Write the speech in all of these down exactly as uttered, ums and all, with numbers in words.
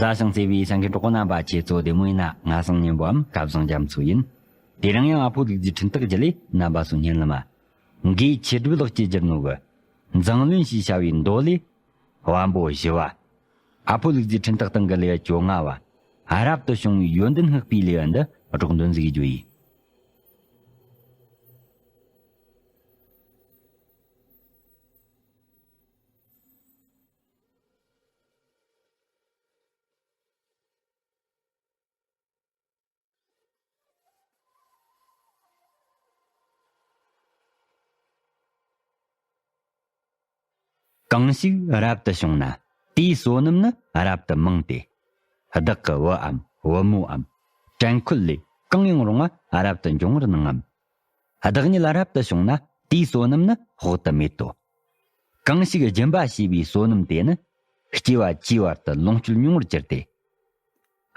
རྩྭ་ཞིང་རྩེ་བའི་ས་མཁན་གྲོགས་པོ་རྣམ་པ། ཁྱེད་ཚོ་བདེ་མོ་ཡིན་ན། ང་སང་ཉན་པའམ་སྐལ་བཟང་རྒྱ་མཚོ་ཡིན། དེ་རིང་ཡང་ཨ་ཕོ་ལུག་རྫིའི་འཕྲིན་སྟེགས་བརྒྱུད་ལས་རྣམ་པ་ཚོ་སྙན་ལ་མ། འགོས་ཆོས་སྒྲུབ་ལགས་ཀྱིས་བསྒྱུར་ནོ་གི། མཛངས་བླུན་ཞེས་བྱ་བའི་མདོ་ལས། དབང་པོ་བཞི་བ། ཨ་ཕོ་ལུག་རྫིའི་འཕྲིན་སྟེགས་སྟེང་གི་ལེའུ་བཅོ་ལྔ་བ། རབ་ཏུ་བྱུང་བའི་ཡོན་ཏན་བསྔགས་པའི་ལེའུ་འདི་སྒྲོག་འདོན་ཟིག་རྒྱུ་ཡིན། གང་ཞིག་རབ་ཏུ་བྱུང་ན། དེའི་བསོད་ནམས་ནི་རབ་ཏུ་མང་སྟེ། བདག་གི་བུའམ་བུ་མོའམ། བྲན་འཁོལ་ལས་གང་ཡང་རུང་བ་རབ་ཏུ་འབྱུང་བར་སྣང་ངམ། བདག་ཉིད་རབ་ཏུ་བྱུང་ན། དེའི་བསོད་ནམས་ནི་དཔག་ཏུ་མེད་དོ། གང་ཞིག་སྦྱིན་པ་བྱས་པའི་བསོད་ནམས་དེ་ནི། སྐྱེ་བ་བཅུའི་བར་དུ་ལོངས་སྤྱོད་ཉུང་བར་གྱུར་ཏེ།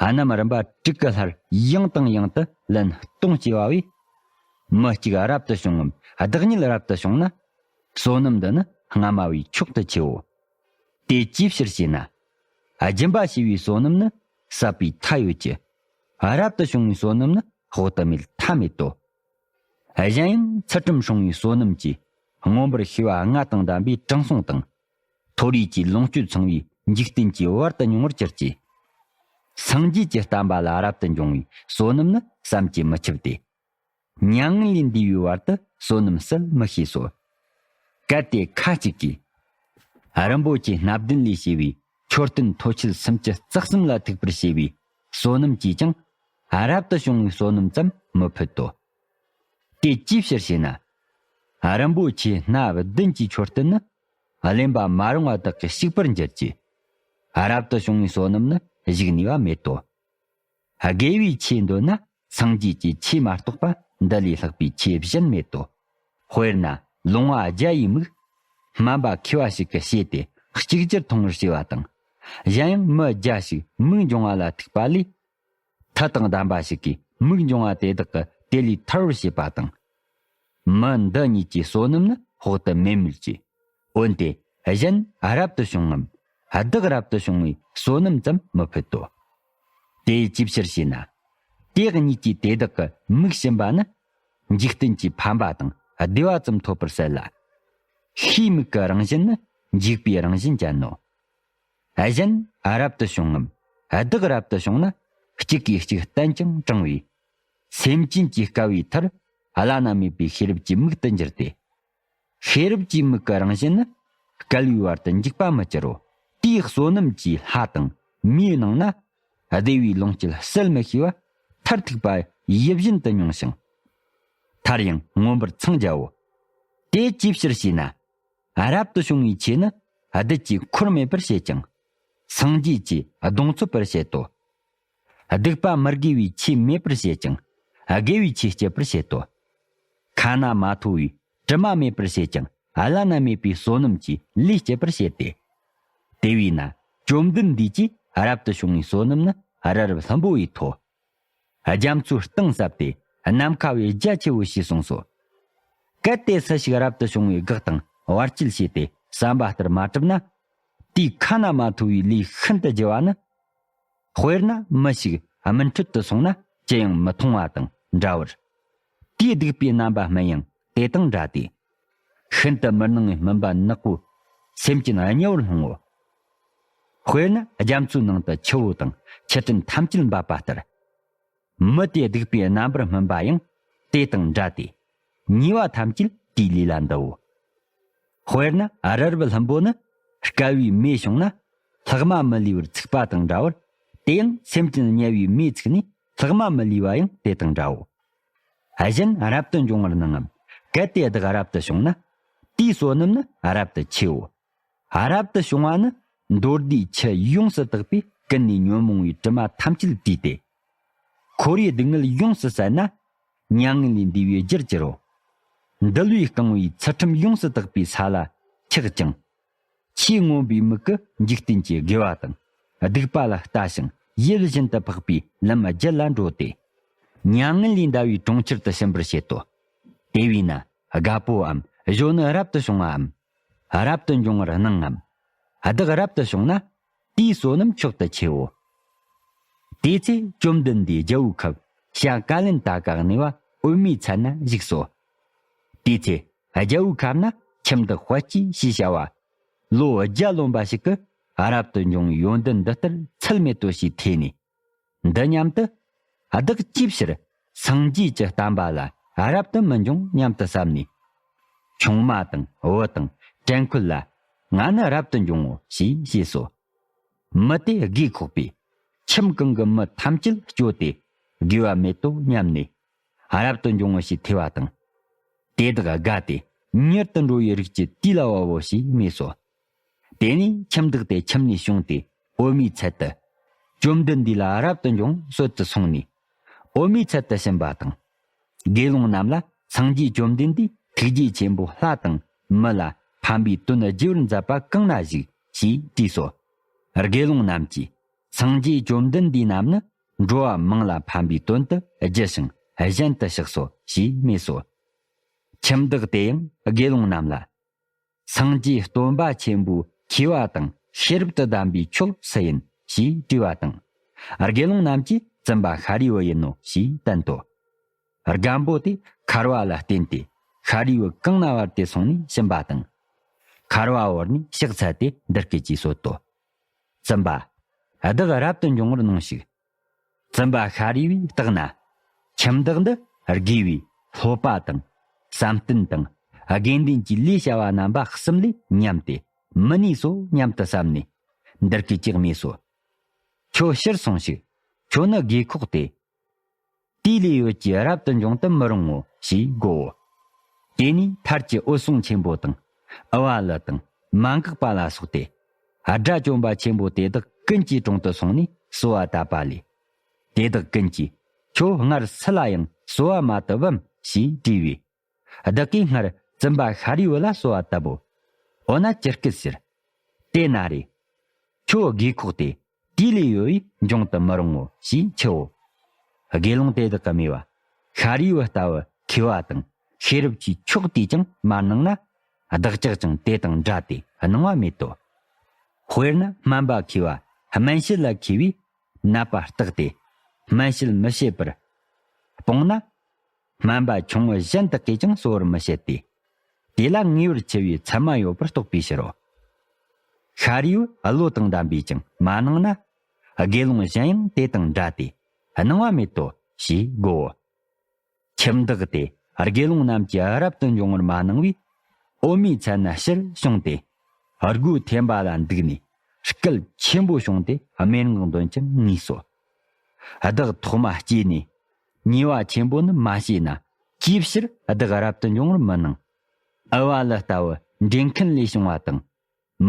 རྣམ་རིམ་པ་དྲུག་གི་ལྷར་ཡང་དང་ཡང་དུ་ལན་སྟོང་སྐྱེ་བ་བས། མི་གཅིག་རབ་ཏུ་བྱུང་ངམ་བདག་ཉིད་རབ་ཏུ་བྱུང་ན། བསོད་ནམས་འདི་ནི་སྔ་མ་བས་མཆོག་ཏུ་ཆེའོ། དེ་ཅིའི་ཕྱིར་ཞེ་ན། སྦྱིན་པ་བྱས་པའི་བསོད་ནམས་ནི་ཟད་པའི་མཐའ་ཡོད་ཀྱི། རབ་ཏུ་བྱུང་བའི་བསོད་ནམས་ནི་དཔག་ཏུ་མེད་མཐའ་མེད་དོ། གཞན་ཡང་ཚུལ་ཁྲིམས་སྲུང་བའི་བསོད་ནམས་ཀྱིས། མངོན་པར་ཤེས་པ་ལྔ་དང་ལྡན་པའི་དྲང་སྲོང་དང་། མཐོ་རིས་ཀྱི་ལོངས་སྤྱོད་ཚང་བའི་འཇིག་རྟེན་གྱི་བར་དུ་མྱོང་བར་གྱུར་ཅིག། སངས་རྒྱས་ཀྱི་བསྟན་པ་ལ་རབ་ཏུ་འབྱུང་བའི་བསོད་ནམས་ནི་བསམ་གྱིས་མི་ཁྱབ་སྟེ། མྱ་ངན་ལས་འདས་པའི་བར་དུ་བསོད་ནམས་ཟད་མི་ཤེས་སོ། གལ་ཏེ་ཁ་ཅིག་གིས། རིན་པོ་ཆེ་སྣ་བདུན་ལས་བྱས་པའི་མཆོད་རྟེན་མཐོ་ཆེན་སུམ་ཅུ་རྩ་གསུམ་ལ་ཐུག་པར་བྱས་པའི་བསོད་ནམས་ཀྱིས་ཀྱང་། རབ་ཏུ་བྱུང་བའི་བསོད་ནམས་ཙམ་མི་ཕུད་དོ། དེ་ཅིའི་ཕྱིར་ཞེ་ན། རིན་པོ་ཆེ་སྣ་བདུན་གྱི་མཆོད་རྟེན་ནི། གླེན་པ་མ་རུངས་པ་དག་གིས་བཤིག་པར་འགྱུར་གྱི། རབ་ཏུ་བྱུང་བའི་བསོད་ནམས་ནི་བཞུགས་ནུས་པ་མེད་དོ། དགེ་བའི་ཆོས་འདོད་ན་སངས་རྒྱས་ཀྱི་ཆོས་མ་གཏོགས་པ་འདི་ལས་ལྷག་པའི་ཆོས་གཞན་མེད་དོ། དཔེར་ན་ལོང་བ་བརྒྱ་ཡི་མིག། སྨན་པ་མཁས་པ་ཞིག་གིས་བྱས་ཏེ་གཅིག་གྱུར་མཐོང་བར་བྱས་པ་དང་། གཞན་ཡང་མི་བརྒྱ་ཞིག་མིག་འབྱུང་བ་ལ་ཐུག་པ་ལས། མཐུ་དང་ལྡན་པ་ཞིག་གིས་མིག་འབྱུང་བ་དེ་དག་གི་དེ་ལས་ཐར་བར་བྱེད་པ་དང་། མི་འདི་གཉིས་ཀྱི་བསོད་ནམས་ནི་དཔག་ཏུ་མེད་མོད་ཀྱི། འོན་ཏེ་གཞན་རབ་ཏུ་བྱུང་ངམ་བདག་རབ་ཏུ་བྱུང་བའི་བསོད་ནམས་ཙམ་མི་ཕུད་དོ། དེ་ཅིའི་ཕྱིར་ཞེ་ན། དེ་གཉིས་ཀྱིས་དེ་དག་གི་མིག་ཕྱིན་པ་ནི། འཇིག་རྟེན་གྱི་ཕན་པ་དང་བདེ་བ་ཙམ་ཐོབ་པར་ཟད་ལ། ཤེས་མིག་གི་རང་བཞིན་ནི་འཇིག་པའི་རང་བཞིན་ཅན་ནོ། གཞན་རབ་ཏུ་བྱུང་ངམ་བདག་རབ་ཏུ་བྱུང་ན། གཅིག་གིས་གཅིག་བསྟན་ཀྱང་དྲང་བའི། སེམས་ཅན་གྱི་དཀའ་བའི་མཐར། བླ་ན་མེད་པའི་ཤེས་རབ་ཀྱི་མིག་ཏུ་འགྱུར་ཏེ། ཤེས་རབ་ཀྱི་མིག་གི་རང་བཞིན་ནི། བསྐལ་པའི་བར་དུ་འཇིག་པ་མི་འགྱུར་རོ། དེའི་བསོད་ནམས་ཀྱི་ལྷ་དང་མིའི་ནང་ན། བདེ་བའི་ལོངས་སྤྱོད་ཟད་མི་ཤེས་པ། མཐར་ཐུག་པ་ཡིད་བཞིན་དུ་མྱོང་ཞིང་། མཐར་ཡང་མངོན་པར་འཚང་རྒྱའོ། དེ་ཅིའི་ཕྱིར་ཞེ་ན། རབ་ཏུ་བྱུང་བའི་ཆོས་ནི་བདུད་ཀྱིས་འཁོར་མེད་པར་བྱེད་ཅིང་། སངས་རྒྱས་ཀྱིས་གདོང་འཚོད་པར་བྱེད་དོ། སྡིག་པ་མི་དགེ་བའི་ཆོས་མེད་པར་བྱེད་ཅིང་། དགེ་བའི་ཆོས་སྐྱེད་པར་བྱེད་དོ། ཁ་ན་མ་ཐོ་བའི་དྲི་མ་མེད་པར་བྱེད་ཅིང་། བླ་ན་མེད་པའི་བསོད་ནམས་ཀྱི་ལས་སྐྱེད་པར་བྱེད་དེ། དེ་བས་ན་བཅོམ་ལྡན་འདས་ཀྱིས་རབ་ཏུ་བྱུང་བའི་བསོད་ནམས་ནི་རི་རབ་ལྷུན་པོ་ཡི་མཐོ། རྒྱ་མཚོའི་གཏིང་ཟབ་སྟེ་ནམ་མཁའ་བས་རྒྱ་ཆེ་བོ་ཞེས་གསུངས་སོ། གལ་ཏེ་སུ་ཞིག་རབ་ཏུ་བྱུང་བའི་གེགས་དང་བར་ཆད་བྱས་ཏེ་བསམ་པ་ལྟར་མ་གྲུབ་ན། དེའི་ཁ་ན་མ་ཐོ་བའི་ལས་ཤིན་ཏུ་བགྱི་བ་ནི། དཔེར་ན་མི་ཞིག་སྨིན་ཁྲོད་དུ་སོང་ན་ཅི་ཡང་མི་མཐོང་བ་དང་འདྲ་བར། དེའི་སྡིག་པའི་རྣམ་པ་སྨིན་ཡང་དེ་དང་འདྲ་སྟེ། ཤིན་ཏུ་མི་སྣང་བའི་སྨིན་པ་ནག་པོས་སེམས་ཅན་དམྱལ་བར་ལྷུང་ངོ་། དཔེར་ན་རྒྱ་མཚོའི་ནང་དུ་ཆུ་བོ་དང་ཆུ་ཕྲན་ཐམས་ཅད་འབབ་པ་ལྟར། མི་དེའི་སྡིག་པའི་རྣམ་པར་སྨིན་པ་ཡང་དེ་དང་འདྲ་སྟེ། ཉེས་པ་ཐམས་ཅད་དེའི་ལུས་ལ་འདུའོ། དཔེར་ན་རི་རབ་ལྷུན་པོ་ནི་བསྐལ་པའི་མེ་བྱུང་ན་ལྷག་མ་མི་ལུས་པར་ཚུགས་པ་དང་འདྲ་བར། དེ་ཡང་སེམས་ཅན་དམྱལ་བའི་མེས་ཚིག་ནས་ལྷག་མ་མི་ལུས་པ་ཡང་དེ་དང་འདྲའོ། གཞན་རབ་ཏུ་འབྱུང་བར་སྣང་ངམ། གལ་ཏེ་བདག་རབ་ཏུ་བྱུང་ན། དེའི་བསོད་ནམས་ནི་རབ་ཏུ་ཆེའོ། རབ་ཏུ་བྱུང་བ་ནི་མདོ་སྡེའི་ཆུ་ཡོངས་སུ་དག་པས་ཀུན་ནས་ཉོན་མོངས་པའི་དྲི་མ་ཐམས་ཅད་བྲིས་ཏེ། འཁོར་བའི་སྡུག་བསྔལ་ཡོངས་སུ་བསལ་ན། མྱ་ངན་ལས་འདས་པའི་རྒྱུར་གྱུར་རོ། འདུལ་བས་བསྐང་བའི་ཚུལ་ཁྲིམས་ཡོངས་སུ་དག་པའི་ས་ལ་ཆགས་ཀྱང་། ཆེས་མངོན་པའི་མིག་གིས་འཇིག་རྟེན་གྱི་དགེ་བ་དང་སྡིག་པ་ལ་ལྟ་ཞིང་ཡིད་བཞིན་དུ་འཕགས་པའི་ལམ་རྒྱུད་ལ་འགྲོ་སྟེ། མྱ་ངན་ལས་འདའ་བའི་གྲོང་ཁྱེར་དུ་ཕྱིན་པར་བྱེད་དོ། དེ་བས་ན་རྒད་པོའམ་གཞོན་ནུ་རབ་ཏུ་བྱུང་བའམ། རབ་ཏུ་འབྱུང་བར་སྣང་ངམ། བདག་རབ་ཏུ་བྱུང་ན། དེའི་བསོད་ནམས་མཆོག་ཏུ་ཆེའོ། དེའི་ཚེ་བཅོམ་ལྡན་འདས་རྒྱལ་བོའི་ཁབ་བྱ་ཀ་ལན་ད་ག་གནས་པ་འོད་མའི་ཚལ་ན་བཞུགས་སོ། དེའི་ཚེ་རྒྱལ་བོའི་ཁབ་ན་ཁྱིམ་བདག་དཔལ་སྐྱེས་ཞེས་བྱ་བ། ལོ་བརྒྱ་ལོན་པ་ཞིག་གིས་རབ་ཏུ་འབྱུང་བའི་ཡོན་ཏན་འདི་ལྟར་ཚད་མེད་དོ་ཞེས་ཐོས་ནས། འདི་སྙམ་དུ། བདག་ཅིའི་ཕྱིར་སངས་རྒྱས་ཀྱི་བསྟན་པ་ལ་རབ་ཏུ་མི་འབྱུང་སྙམ་དུ་བསམས་ནས། ཆུང་མ་དང་བུ་དང་བྲན་འཁོལ་ལ་ང་ནི་རབ་ཏུ་འབྱུང་ངོ་ཞེས་ཞུས་སོ། མི་དེ་དགོས་ཁོག་པས་ཁྱིམ་གང་གི་མི་ཐམས་ཅད་སྐྱོ་སྟེ་དགོས་པ་མེད་དོ་སྙམ་ནས་རབ་ཏུ་འབྱུང་ངོ་ཞེས་ཐོས་པ་དང་། དེ་དག་དགའ་སྟེ་མྱུར་དུ་འགྲོ་བའི་རིགས་ཀྱི་དུས་ལ་བབ་བོ་ཞེས་སྨྲས་སོ། དེ་ནས་ཁྱིམ་བདག་དེ་ཁྱིམ་ནས་བྱུང་སྟེ་འོད་མའི་ཚལ་དུ། བཅོམ་ལྡན་འདས་ལ་རབ་ཏུ་འབྱུང་གསོལ་དུ་སོང་ནས། འོད་མའི་ཚལ་དུ་ཕྱིན་པ་དང་། དགེ་སློང་རྣམས་ལ་སངས་རྒྱས་བཅོམ་ལྡན་འདས་ཐུགས་རྗེ་ཆེན་པོ་ལྷ་དང་མི་ལ་ཕན་པའི་དོན་བགྱི་བར་མཛད་པ་གང་ན་བཞུགས་ཞེས་དྲིས་སོ། དགེ་སློང་རྣམས་ཀྱིས་སངས་རྒྱས་བཅོམ་ལྡན་འདས་རྣམས་ནི་འགྲོ་བ་མང་ལ་ཕན་པའི་དོན་དུ་བགྱི་ཞིང་གཞན་དུ་གཤེགས་སོ་ཞེས་སྨྲས་སོ། ཁྱིམ་བདག་དེ་ཡང་དགེ་སློང་རྣམས་ལ། སངས་རྒྱས་སྟོན་པ་ཆེན་པོའི་མཁས་པ་དང་ཤེས་རབ་ཏུ་ལྡན་པའི་མཆོག་སུ་ཡིན་ཞེས་དྲིས་པ་དང་། དགེ་སློང་རྣམས་ཀྱིས་བཙུན་པ་ཤཱ་རིའི་བུ་ཡིན་ནོ་ཞེས་བསྟན་ཏོ། སྒམ་པོ་དེ་འཁར་བ་ལ་བརྟེན་ཏེ་ཤཱ་རིའི་བུ་གང་ན་བར་དེ་སོང་ནས་ཕྱིན་པ་དང་། འཁར་བ་བོར་ནས་ཕྱག་འཚལ་ཏེ་འདི་སྐད་ཅེས་གསོལ་ཏོ། བཙུན་པ། བདག་རབ་ཏུ་འབྱུང་བར་གནང་ཞིག། བཙུན་པ་ཤཱ་རིའི་བུས་བརྟགས་ན། ཁྱིམ་བདག་འདི་དགེ་བའི་སློབ་པ་དང་། བསམ་གཏན་དང་། དགེ་འདུན་གྱི་ལས་བྱ་བ་རྣམ་པ་གསུམ་ལས་ཉམས་ཏེ་མི་ནུས་སོ་སྙམ་དུ་བསམས་ནས། འདི་སྐད་ཅེས་སྨྲས་སོ། ཁྱོད་ཕྱིར་སོང་ཞིག། ཁྱོད་ནི་དགོས་ཁོག་སྟེ། དེའི་ལས་ཡོད་ཀྱིས་རབ་ཏུ་འབྱུང་དུ་མི་རུང་ངོ་ཞེས་བསྒོའོ། དེ་ནས་མཐར་གྱིས་འོད་སྲུང་ཆེན་པོ་དང་། ཨུ་བ་ལི་དང་མ་འགགས་པ་ལ་སོགས་ཏེ། དགྲ་བཅོམ་པ་ཆེན་པོ་དེ་དག་ཀུན་གྱི་དྲུང་དུ་སོང་ནས་གསོལ་བ་བཏབ་པ་ལས། དེ་དག་ཀུན་གྱིས་ཁྱོད་སྔར་སུ་ལ་ཡང་གསོལ་བ་མ་བཏབ་བམ་ཞེས་དྲིས་པས། བདག་གིས་སྔར་བཙུན་པ་ཤཱ་རིའི་བུ་ལ་གསོལ་བ་བཏབ་བོ། འོ་ན་ཅི་སྐད་ཟེར། དེ་ན་རེ། ཁྱོད་དགོས་ཁོག་སྟེ། དེའི་ལས་ཡོད་པས་འབྱུང་དུ་མི་རུང་ངོ་ཞེས་མཆིའོ། དགེ་སློང་དེ་དག་གིས་སྨྲས་པ། ཤཱ་རིའི་བུ་ལྟ་བུ་མཁས་པ་དང་ཤེས་རབ་ཀྱི་མཆོག་དེས་ཀྱང་མ་གནང་ན། བདག་ཅག་ཀྱང་དེ་དང་འདྲ་སྟེ་གནང་བ་མེད་དོ། དཔེར་ན་སྨན་པ་མཁས་པ་སྨན་དཔྱད་ལ་མཁས་པས་ནད་པ་བརྟགས་ཏེ་སྨན་དཔྱད་མི་བྱེད་པར་སྤོང་ན། སྨན་པ་ཆུང་ངུ་གཞན་དག་གིས་ཀྱང་གསོ་བར་མི་བྱེད་དེ། དེ་ལ་ངེས་པར་འཆི་བའི་མཚན་མ་ཡོད་པར་རྟོགས་པའི་ཕྱིར་རོ། ཤཱ་རིའི་བུ་བློ་དང་ལྡན་པས་ཀྱང་མ་གནང་ན། དགེ་སློང་གཞན་ཡང་དེ་དང་འདྲ་སྟེ་གནང་བ་མེད་དོ་ཞེས་བསྒོའོ། ཁྱིམ་བདག་དེ་དགེ་སློང་རྣམས་ཀྱིས་རབ་ཏུ་འབྱུང་བར་མ་གནང་བས། འོད་མའི་ཚལ་ན་ཕྱིར་བྱུང་སྟེ། སྒོའི་ཐེམ་པ་ལ་འདུག་ནས་སྐད་ཆེན་པོ་བྱུང་སྟེ་སྨྲེ་སྔགས་འདོན་ཅིང་ངུས་སོ། བདག་ཐོག་མ་སྐྱེས་ནས་ཉེས་པ་ཆེན་པོ་ནི་མ་བྱས་ན། ཅིའི་ཕྱིར་བདག་རབ་ཏུ་འབྱུང་བར་མི་གནང་། ཨུ་བ་ལི་ལྟ་བུ་འདྲེན་མཁན་ལས་བྱུང་བ་དང་།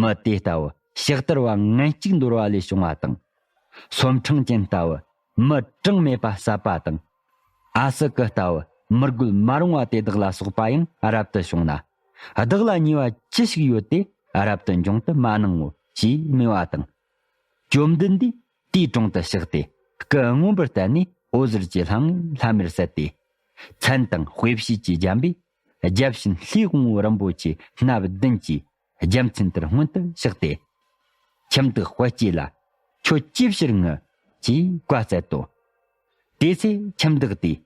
མི་དེ་ལྟ་བུ་ཕྱག་དར་བ་ངན་གཅིག་འདོར་བ་ལས་བྱུང་བ་དང་། སོམ་ཕྲེང་ཅན་ལྟ་བུ་མི་གྲངས་མེད་པ་བསད་པ་དང་། ཨ་སི་ཀི་ལྟ་བུ་མི་རྒོད་མ་རུང་བ་དེ་དག་ལ་སོགས་པ་ཡང་རབ་ཏུ་བྱུང་ན། བདག་ལ་ཉེས་པ་ཅི་ཞིག་ཡོད་དེ་རབ་ཏུ་འབྱུང་དུ་མ་གནང་ངོ་ཞེས་སྨྲས་པ་དང་། བཅོམ་ལྡན་འདས་དེའི་དྲུང་དུ་གཤེགས་ཏེ་སྐུ་མངོན་པར་བསྟན་ནས་འོད་ཟེར་གྱི་ལྷ་ངོས་ལྷམ་མེར་བསལ་ཏེ། མཚན་དང་དཔེ་བྱད་ཀྱིས་བརྒྱན་པའི་བརྒྱ་བྱིན་ལྷའི་དབང་པོ་རིན་པོ་ཆེ་སྣ་བདུན་གྱིས་རྒྱལ་མཚན་ལྟར་མངོན་དུ་གཤེགས་ཏེ། ཁྱིམ་བདག་དཔལ་སྐྱེས་ལ་ཁྱོད་ཅིའི་ཕྱིར་ངུ་ཞེས་བཀའ་སྩལ་ཏོ། དེ་ཚེ་ཁྱིམ་བདག་དེས་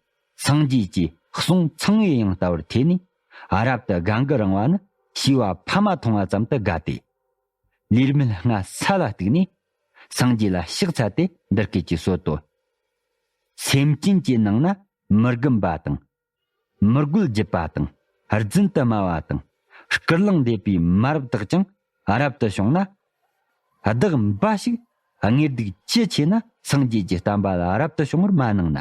སངས་རྒྱས་ཀྱི་གསུང་ཚངས་པའི་དབྱངས་ལྟ་བུར་ཐོས་ནས་རབ་ཏུ་དགའ་མགུ་རངས་པ་ནི་བྱིས་པ་ཕ་མ་མཐོང་བ་ཙམ་དུ་དགའ་སྟེ། ལུས་མེད་ལྔ་ས་ལ་གཏུགས་ནས་སངས་རྒྱས་ལ་ཕྱག་འཚལ་ཏེ་འདི་སྐད་ཅེས་གསོལ་ཏོ། སེམས་ཅན་གྱི་ནང་ན་མི་སྒོམ་པ་དང་། མི་རྒོལ་བརྒྱུད་པ་དང་རྫུན་དུ་སྨྲ་བ་དང་། སྐུར་ལངས་འདེབས་པའི་མ་རབས་དག་ཀྱང་རབ་ཏུ་བྱུང་ན། བདག་འབའ་ཞིག་དངོས་སྡུག་ཅི་ཆེ་ན་སངས་རྒྱས་ཀྱི་བསྟན་པ་ལ་རབ་ཏུ་བྱུང་བར་མ་གནང་ན།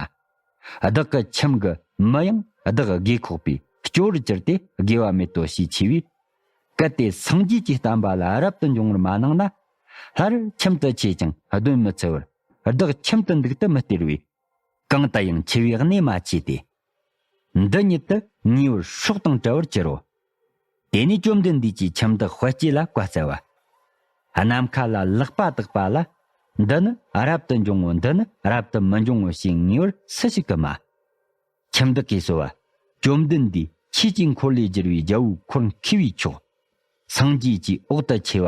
བདག་གི་ཁྱིམ་གྱི་མི་ཡང་བདག་དགོས་ཁོག་པས་སྐྱོ་བར་གྱུར་ཏེ་དགེ་བ་མེད་དོ་ཞེས་མཆི་བས། གལ་ཏེ་སངས་རྒྱས་ཀྱི་བསྟན་པ་ལ་རབ་ཏུ་འབྱུང་བར་མ་གནང་ན། སླར་ཁྱིམ་དུ་ཆས་ཀྱང་གདོན་མི་འཚོལ་བར་བདག་ཁྱིམ་དུ་འདུག་ཏུ་མི་སྟེར་བས། གང་དུ་ཡང་འཆི་བའི་གནས་མ་མཆིས་ཏེ། འདི་ཉིད་དུ་ཉེ་བར་སྲོག་དང་བྲལ་བར་འགྱུར་རོ། དེ་ནས་བཅོམ་ལྡན་འདས་ཀྱིས་ཁྱིམ་བདག་དཔལ་སྐྱེས་ལ་བཀའ་སྩལ་བ། ནམ་མཁའ་ལ་ལག་པ་བཏགས་པ་ལ། འདི་ནི་རབ་ཏུ་འབྱུང་ངོ་། འདི་ནི་རབ་ཏུ་མི་འབྱུང་ངོ་ཞེས་ངེས་པར་སུ་ཞིག་གིས་སྨྲ། ཁྱིམ་བདག་གིས་གསོལ་བ། བཅོམ་ལྡན་འདས་ཆོས་ཀྱི་འཁོར་ལོས་སྒྱུར་བའི་རྒྱལ་པོའི་འཁོར་མཁས་པའི་མཆོག། སངས་རྒྱས་ཀྱི་འོག་ཏུ་ཆེ་བ་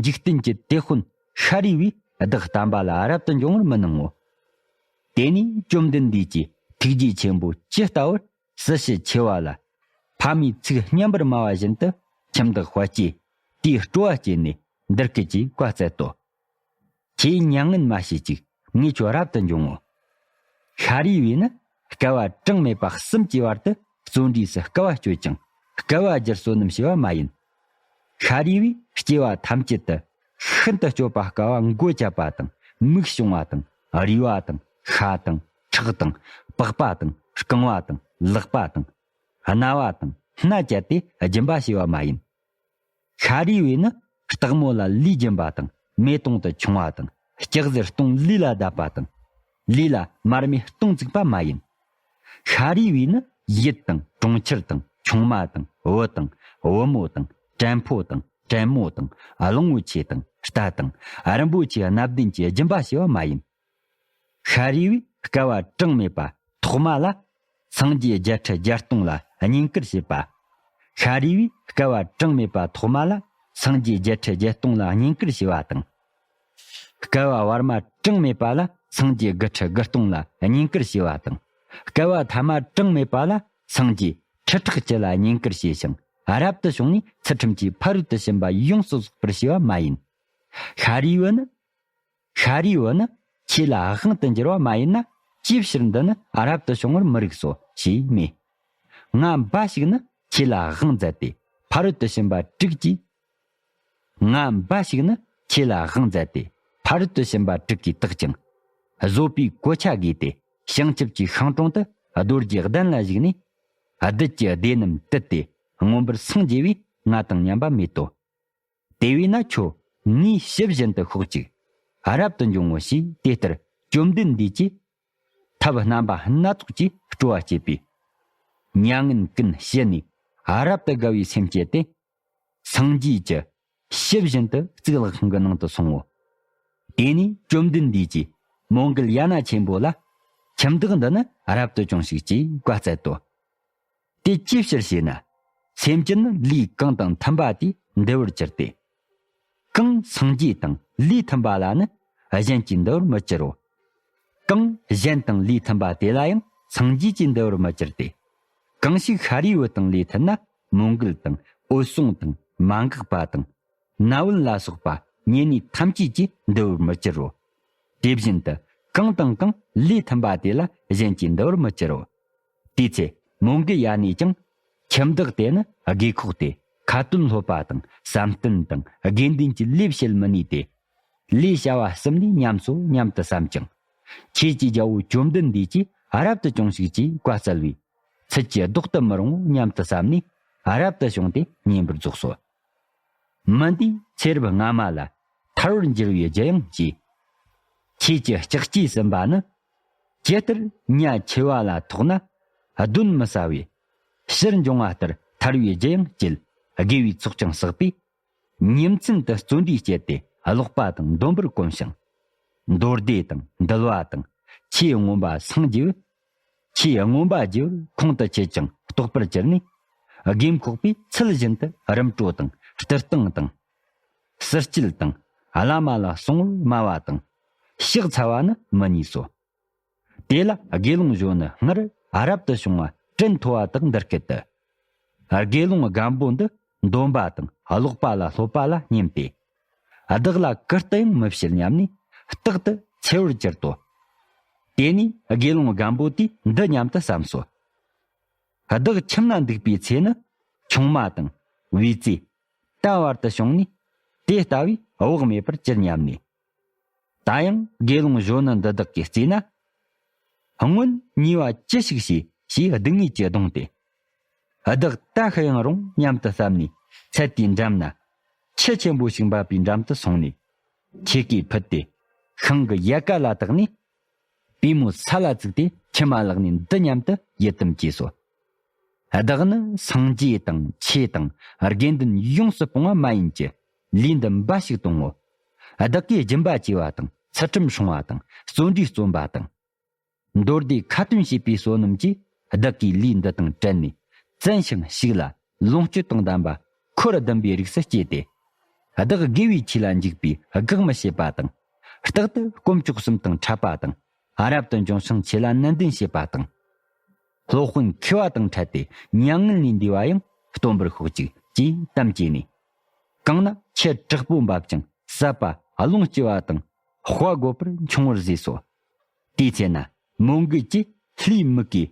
འཇིག་རྟེན་གྱི་དེད་དཔོན་ཤཱ་རིའི་བུས་བདག་བསྟན་པ་ལ་རབ་ཏུ་འབྱུང་བར་མི་གནང་ངོ་། དེ་ནས་བཅོམ་ལྡན་འདས་ཀྱིས་ཐུགས་རྗེ་ཆེན་པོ་ཇི་ལྟ་བུར་སྲི་ཞུ་ཆེ་བ་ལ། ཕ་མའི་ཚིག་སྙན་པར་སྨྲ་བ་བཞིན་དུ་ཁྱིམ་བདག་དཔལ་སྐྱེས་དེའི་སྤྲོ་བ་བསྐྱེད་ནས། འདི་སྐད་ཅེས་བཀའ་སྩལ་ཏོ། ཁྱེད་མྱ་ངན་མ་བྱེད་ཅིག་ངས་ཁྱོད་རབ་ཏུ་འབྱུང་ངོ་། ཤཱ་རིའི་བུས་ནི་བསྐལ་པ་གྲངས་མེད་པ་གསུམ་གྱི་བར་དུ་བརྩོན་འགྲུས་སུ་དཀའ་བ་སྤྱོད་ཅིང་། བསྐལ་པ་བསྒྱུར་བསོད་ནམས་བྱས་པ་མ་ཡིན། ཤཱ་རིའི་བུས་སྐྱེ་བ་ཐམས་ཅད་དུ་ཤིན་ཏུ་སྤྱོད་པ་དཀའ་བ་མགོ་བཅད་པ་དང་། མིག་ཕྱུང་བ་དང་། རུས་པ་དང་། ཤ་དང་། ཁྲག་དང་། པགས་པ་དང་། རྐང་བ་དང་། ལག་པ་དང་། རྣ་བ་དང་སྣ་བཅད་དེ་སྦྱིན་པ་བྱས་པ་མ་ཡིན། ཤཱ་རིའི་བུས་ནི་སྟག་མོ་ལ་ལུས་སྦྱིན་པ་དང་། མེ་དོང་དུ་མཆོང་བ་དང་། ལྕགས་གཟེར་སྟོང་ལུས་ལ་བརྡབས་པ་དང་། ལུས་ལ་མར་མེ་སྟོང་བཙུགས་པ་མ་ཡིན། ཤཱ་རིའི་བུས་ནི་ཡུལ་དང་། གྲོང་ཁྱེར་དང་། ཆུང་མ་དང་། བུ་དང་། བུ་མོ་དང་། བྲན་ཕོ་དང་། བྲན་མོ་དང་། གླང་པོ་ཆེ་དང་། རྟ་དང་། རིན་པོ་ཆེ་སྣ་བདུན་གྱི་སྦྱིན་པ་བྱས་པ་མ་ཡིན། ཤཱ་རིའི་བུས་བསྐལ་པ་གྲངས་མེད་པ་ཐོག་མ་ལ་སངས་རྒྱས་བརྒྱད་ཁྲི་བརྒྱད་སྟོང་ལ་བསྙེན་བཀུར་བྱས་པ། ཤཱ་རིའི་བུས་བསྐལ་པ་གྲངས་མེད་པ་ཐོག་མ་ལ་སངས་རྒྱས་བརྒྱད་ཁྲི་བརྒྱད་སྟོང་ལ་བསྙེན་བཀུར་བྱས་པ་དང་། བསྐལ་པ་བར་མ་གྲངས་མེད་པ་ལ་སངས་རྒྱས་དགུ་ཁྲི་དགུ་སྟོང་ལ་བསྙེན་བཀུར་བྱས་པ་དང་། བསྐལ་པ་ཐ་མ་གྲངས་མེད་པ་ལ་སངས་རྒྱས་ཁྲི་ཕྲག་བཅུ་ལ་བསྙེན་བཀུར་བྱས་ཤིང་། རབ་ཏུ་བྱུང་ནས་ཚུལ་ཁྲིམས་ཀྱི་ཕ་རོལ་ཏུ་ཕྱིན་པ་ཡོངས་སུ་རྫོགས་པར་བྱས་པ་མ་ཡིན། ཤཱ་རིའི་བུ་ནི། ཤཱ་རིའི་བུ་ནི་ཁྱེད་ལ་དབང་དུ་འགྱུར་བ་མ་ཡིན་ན། ཅིའི་ཕྱིར་འདི་ནི་རབ་ཏུ་བྱུང་བར་མི་རིགས་སོ་ཞེས་སྨྲས། ང་འབའ་ཞིག་ནི་ཁྱེད་ལ་དབང་མཛད་དེ་ཕ་རོལ་ཏུ་ཕྱིན་པ་དྲུག་གིས། ང་འབའ་ཞིག་ནི་ཁྱེད་ལ་དབང་མཛད་དེ་ཕ་རོལ་ཏུ་ཕྱིན་པ་དྲུག་གིས་བཏགས་ཀྱང་། བཟོད་པའི་གོ་ཆ་བགོས་ཏེ་བྱང་ཆུབ་ཀྱི་ཤིང་དྲུང་དུ་རྡོ་རྗེ་གདན་ལ་བཞུགས་ནས། བདུད་ཀྱི་སྡེ་རྣམས་བཏུལ་ཏེ་མངོན་པར་སངས་རྒྱས་པས་ང་དང་མཉམ་པ་མེད་དོ། དེ་བས་ན་ཁྱོད་ངའི་ཞབས་བཞིན་དུ་ཤོག་ཅིག་རབ་ཏུ་འབྱུང་ངོ་ཞེས་དེ་ལྟར་བཅོམ་ལྡན་འདས་ཀྱིས་ཐབས་རྣམ་པ་སྣ་ཚོགས་ཀྱིས་སྤྲོ་བ་བསྐྱེད་པས། མྱ་ངན་ཀུན་ཞི་ནས་རབ་ཏུ་དགའ་བའི་སེམས་བསྐྱེད་དེ། སངས་རྒྱས་ཀྱི་ཞབས་བཞིན་དུ་གཙུག་ལག་ཁང་གི་ནང་དུ་སོང་ངོ་། དེ་ནས་བཅོམ་ལྡན་འདས་ཀྱིས་མོའུ་འགལ་ཡ་ན་ཆེན་པོ་ལ། ཁྱིམ་བདག་འདི་ནི་རབ་ཏུ་བྱུང་ཞིག་ཅེས་བཀའ་སྩལ་ཏོ། དེ་ཅིའི་ཕྱིར་ཞེ་ན། སེམས་ཅན་ནི་ལས་གང་དང་མཐུན་པ་དེས་འདུལ་བར་འགྱུར་ཏེ། གང་སངས་རྒྱས་དང་ལས་མཐུན་པ་ལ་ནི་གཞན་གྱིས་འདུལ་བར་མི་འགྱུར་རོ། གང་གཞན་དང་ལས་མཐུན་པ་དེ་ལ་ཡང་སངས་རྒྱས་ཀྱིས་འདུལ་བར་མི་འགྱུར་ཏེ། གང་ཞིག་ཤཱ་རིའི་བུ་དང་ལས་མཐུན་ན་མོའུ་འགལ་དང་འོད་སྲུང་དང་མ་འགགས་པ་དང་། ན་བུན་ལ་སོགས་པ་ཉེ་གནས་ཐམས་ཅད་ཀྱིས་འདུལ་བར་མི་འགྱུར་རོ། དེ་བཞིན་དུ་གང་དང་གང་ལས་མཐུན་པ་དེ་ལ་གཞན་གྱིས་འདུལ་བར་མི་འགྱུར་རོ། དེའི་ཚེ་མོའུ་འགལ་ཡ་ནས་ཀྱང་ཁྱིམ་བདག་དེ་ནི་རྒས་འཁོགས་ཏེ་ཁ་ཏོན་སློབ་པ་དང་བསམ་གཏན་དང་དགེ་འདུན་གྱི་ལས་བྱེད་མི་ནུས་ཏེ། ལས་བྱ་བ་གསུམ་ནས་ཉམས་སོ་སྙམ་དུ་བསམ་ཀྱང་། ཁྱེད་ཀྱི་རྒྱལ་པོ་བཅོམ་ལྡན་འདས་ཀྱིས་རབ་ཏུ་བྱུང་ཞིག་ཅེས་བཀའ་སྩལ་བས། ཚུལ་གྱིས་བཟློག་ཏུ་མི་རུང་སྙམ་དུ་བསམས་ནས་རབ་ཏུ་བྱུང་སྟེ་བསྙེན་པར་རྫོགས་སོ། མི་འདིའི་ཚེ་རབས་སྔ་མ་ལ་ཐར་བར་འགྱུར་བའི་རྒྱུ་ཡང་བགྱིས། ཁྱེད་ཀྱི་ལྕགས་ཀྱུས་ཟིན་པ་ནི། ཇི་ལྟར་ཉ་འཆི་བ་ལ་ཐོགས་ན་གདོན་མི་ཟ་བས། ཕྱིར་འབྱུང་བ་ལྟར་ཐར་བའི་རྒྱུ་ཡང་བགྱིས། དགེ་བའི་ཚོགས་ཀྱང་བསགས་པས། ཉིན་མཚན་དུ་བརྩོན་འགྲུས་བསྐྱེད་དེ་ཀློག་པ་དང་འདོན་པར་གོམས་ཤིང་། མདོ་སྡེ་དང་འདུལ་བ་དང་ཆོས་མངོན་པ་སངས་རྒྱས་པས། ཆོས་མངོན་པ་རྒྱས་པར་ཁོང་དུ་ཆུད་ཅིང་རྟོགས་པར་གྱུར་ནས། རྒས་འཁོགས་པས་ཚུལ་བཞིན་དུ་རིམ་གྲོ་དང་བསྟི་སྟང་དང་། གསུར་སྐྱེལ་དང་བླ་མ་ལ་གསུང་བར་སྨྲ་བ་དང་། ཕྱག་འཚལ་བ་ནི་མི་ནུས་སོ། དེ་ལ་དགེ་སློང་གཞོན་ནུ་སྔར་རབ་ཏུ་བྱུང་བ་སྤྲིན་མཐོ་བ་དག་འདི་སྐད་དུ། དགེ་སློང་སྒམ་པོ་འདི་འདོན་པ་དང་ཀློག་པ་ལ་སློབ་པ་ལ་སྙེམས་ཏེ། བདག་ལ་གུ་རྟུ་ཡང་མི་བྱེད་སྙམ་ནས་རྟག་ཏུ་འཚེར་བར་གྱུར་ཏོ། དེ་ནས་དགེ་སློང་སྒམ་པོ་དེས་འདི་སྙམ་དུ་བསམས་སོ། བདག་ཁྱིམ་ན་འདུག་པའི་ཚེ་ནི་ཆུང་མ་དང་བུས་ཙའི་ད་བར་དུ་བྱུང་ནས་དེ་ལྟ་བུའི་བག་མེད་པར་གྱུར་སྙམ་ནས། ད་ཡང་དགེ་སློང་གཞོན་ནུ་འདི་དག་གིས་བརྩིས་ན། སྔོན་ཉེས་པ་ཅི་ཞིག་བྱས་ཞེས་སྡུག་བསྔལ་གྱིས་གདུངས་ཏེ། བདག་ད་ཤི་ཡང་རུང་སྙམ་དུ་བསམས་ནས་ཚལ་དེའི་འགྲམ་ན་ཆུ་ཆེན་པོ་ཞིག་འབབ་པའི་འགྲམ་དུ་སོང་ནས་ཆོས་གོས་ཕུད་དེ་ཤིང་གི་ཡལ་ག་ལ་བཏགས་ནས། པུས་མོ་ས་ལ་བཙུགས་ཏེ་མཆི་མ་བླགས་ནས་འདི་སྙམ་དུ་ཡི་དམ་བགྱིས་སོ། བདག་ནི་སངས་རྒྱས་དང་ཆོས་དང་དགེ་འདུན་ཡོངས་སུ་སྤོང་བ་མ་ཡིན་གྱི་ལུས་འདི་འབའ་ཞིག་གཏོང་ངོ་། བདག་གིས་སྦྱིན་པ་བྱས་པ་དང་ཚུལ་ཁྲིམས་སྲུང་བ་དང་བརྩོན་འགྲུས་བརྩོན་པ་དང་། མདོ་སྡེ་ཁ་ཏོན་བྱས་པའི་བསོད་ནམས་ཀྱིས་བདག་གིས་ལུས་འདི་དང་བྲལ་ནས་བཙན་ཞིང་ཞིག་ལ་ལོངས་སྤྱོད་དང་ལྡན་པ་འཁོར་བདུན་པའི་རིགས་སུ་སྐྱེས་ཏེ། བདག་དགེ་བའི་ཆོས་ལ་འཇུག་པའི་དགག་མི་བྱེད་པ་དང་། རྟག་ཏུ་དཀོན་མཆོག་གསུམ་དང་འཕྲད་པ་དང་ རབ་ཏུ་འབྱུང་ཞིང་ཆོས་ལ་ནན་ཏན་བྱེད་པ་དང་། སློབ་དཔོན་མཁས་པ་དང་འཕྲད་དེ་མྱ་ངན་ལས་འདས་པ་ཡང་སྟོན་པར་ཤོག་ཅིག་ཅེས་དམ་བཅས་ནས། གང་ན་ཁྱི་དྲག་པོ་འབབ་ཅིང་ཟད་པ་རླུང་ལྕི་བ་དང་དཔའ་རྒོད་པར་མཆོང་བར་བཟོས་སོ། དེའི་ཚེ་ན་མོའུ་འགལ་གྱིས་ལྷའི་མིག་གིས་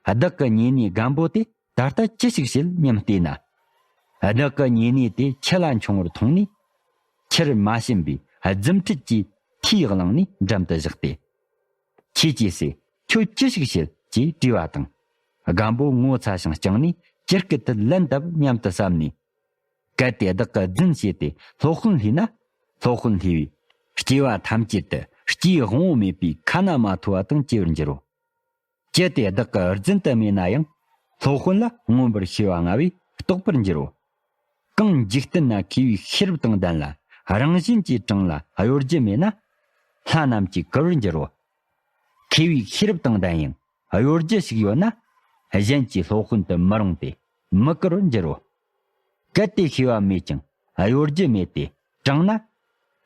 བདག་གི་ཉེ་གནས་སྒམ་པོ་དེ་ད་ལྟ་ཅི་ཞིག་བྱེད་སྙམ་བལྟས་ན། བདག་གི་ཉེ་གནས་དེ་ཁྱི་ལ་མཆོང་བར་མཐོང་ནས། ཁྱིར་མ་ཞེན་པའི་རྫུ་འཕྲུལ་གྱིས་ཐིའི་གླིང་ནས་འགྲམ་དུ་བཞག་སྟེ། ཁྱི་སྐྱེས་སེ་ཁྱོད་ཅི་ཞིག་བྱེད་ཅེས་དྲིས་པ་དང་། སྒམ་པོ་ངོ་ཚ་ཞིང་བསྐྱངས་ནས་ཇི་སྐད་དུ་ལན་བཏབ་སྙམ་དུ་བསམས་ནས། གལ་ཏེ་བདག་གིས་རྫུན་བྱས་ཏེ་སློབ་དཔོན་བསླུས་ན། སློབ་དཔོན་བསླུས་པས་སྐྱེ་བ་ཐམས་ཅད་དུ་སྐྱེས་དབང་པོ་མེད་པའི་ཁ་ན་མ་ཐོ་བ་དང་སྐྱེ་བར་འགྱུར་རོ། ཅི་སྟེ་བདག་གིས་རྫུན་དུ་སྨྲས་ན་ཡང་སློབ་དཔོན་ལ་མངོན་པར་ཤེས་པ་མངའ་བས་རྟོགས་པར་འགྱུར་རོ། གང་འཇིག་རྟེན་ན་མཁས་པའི་ཤེས་རབ་དང་ལྡན་ལ་རང་བཞིན་གྱིས་དྲངས་ལ་གཡོ་སྒྱུ་མེད་ན། ལྷ་རྣམས་ཀྱིས་གུར་བར་འགྱུར་རོ། མཁས་པའི་ཤེས་རབ་དང་ལྡན་ཡང་གཡོ་སྒྱུ་ཞིག་ཡོད་ན། གཞན་གྱིས་སློབ་དཔོན་དུ་མི་རུང་སྟེ་མི་བཀུར་བར་འགྱུར་རོ། གལ་ཏེ་ཤེས་པ་མེད་ཀྱང་གཡོ་སྒྱུ་མེད་དེ་དྲངས་ན།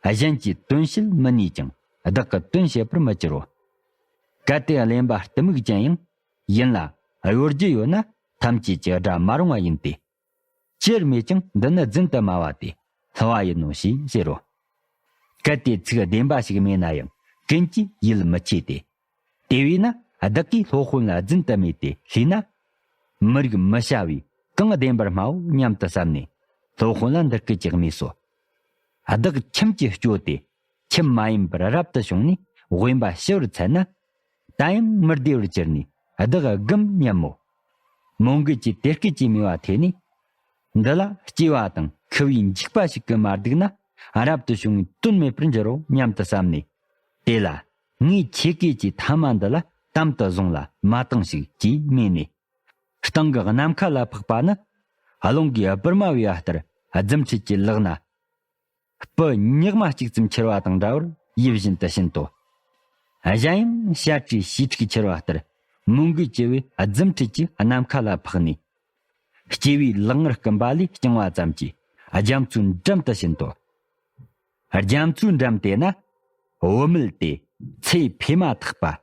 གཞན་གྱིས་དོན་བྱེད་མི་ནུས་ཀྱང་བདག་གིས་དོན་བྱེད་པར་མི་འགྱུར་རོ། གལ་ཏེ་གླེན་པ་གཏི་མུག་ཅན་ཡང་ཡིན་ལ་གཡོ་སྒྱུ་ཡོད་ན། ཐམས་ཅད་ཀྱི་དགྲ་མ་རུངས་པ་ཡིན་ཏེ། ཅིར་སྨྲས་ཀྱང་འདི་ནི་རྫུན་དུ་སྨྲ་བ་སྟེ་བསླུ་བ་ཡིན་ནོ་ཞེས་ཟེར་རོ། གལ་ཏེ་ཚིག་བདེན་པ་ཞིག་སྨྲས་ན་ཡང་ཀུན་གྱིས་ཡིད་མི་ཆེས་ཏེ། དེ་བས་ན་བདག་གིས་སློབ་དཔོན་ལ་རྫུན་དུ་སྨྲས་ཏེ་བསླུས་ན། མི་རིགས་མི་བྱ་བས་གང་བདེན་པར་སྨྲའོ་སྙམ་དུ་བསམས་ནས་སློབ་དཔོན་ལ་འདི་སྐད་ཅེས་སྨྲས་སོ། བདག་ཁྱིམ་གྱི་སྐྱོ་སྟེ་ཁྱིམ་མ་ཡིན་པར་རབ་ཏུ་བྱུང་ནས་དབེན་པ་ཞི་བར་འཚལ་ན། ད་ཡང་མི་བདེ་བར་གྱུར་ནས་བདག་རྒུམ་སྙམ་མོ། མོའུ་འགལ་གྱིས་དེ་སྐད་ཅེས་སྨྲས་པ་ཐོས་ནས། འདི་ལ་སྐྱེ་བ་དང་ཤི་བའི་འཇིགས་པ་ཞིག་གིས་མ་བདུག་ན་རབ་ཏུ་བྱུང་བའི་དོན་མེད་པར་འགྱུར་རོ་སྙམ་དུ་བསམས་ནས། དེ་ལ་ངས་ཁྱེད་ཀྱིས་ཀྱི་ཐ་མ་འདི་ལ་དམ་དུ་བཟུང་ལ་མ་བཏང་ཞིག་ཅེས་སྨྲས་ནས། སྟེང་གི་ནམ་མཁའ་ལ་འཕགས་པ་ནི་རླུང་གིས་སྦུར་མ་བས་པ་ལྟར་རྫུ་འཕྲུལ་གྱིས་ལག་ན། སྤུ་ཉག་མ་གཅིག་ཙམ་འཁྱེར་བ་དང་འདྲ་བར་ཡིད་བཞིན་དུ་ཕྱིན་ཏོ། གཞན་ཡང་བྱ་བྲལ་བྱིའུ་ཕྲུག་འཁྱེར་བ་ལྟར་མོའུ་འགལ་གྱི་བུས་རྫུ་འཕྲུལ་གྱིས་ནམ་མཁའ་ལ་འཕགས་ནས། སྐྱེ་བའི་ལག་ངར་སྐུམ་པ་ལས་བརྐྱང་བ་ཙམ་གྱིས་རྒྱ་མཚོའི་འགྲམ་དུ་ཕྱིན་ཏོ། རྒྱ་མཚོའི་འགྲམ་དེ་ན་བུད་མེད་དེ་ཚེ་འཕོས་མ་ཐག་པ།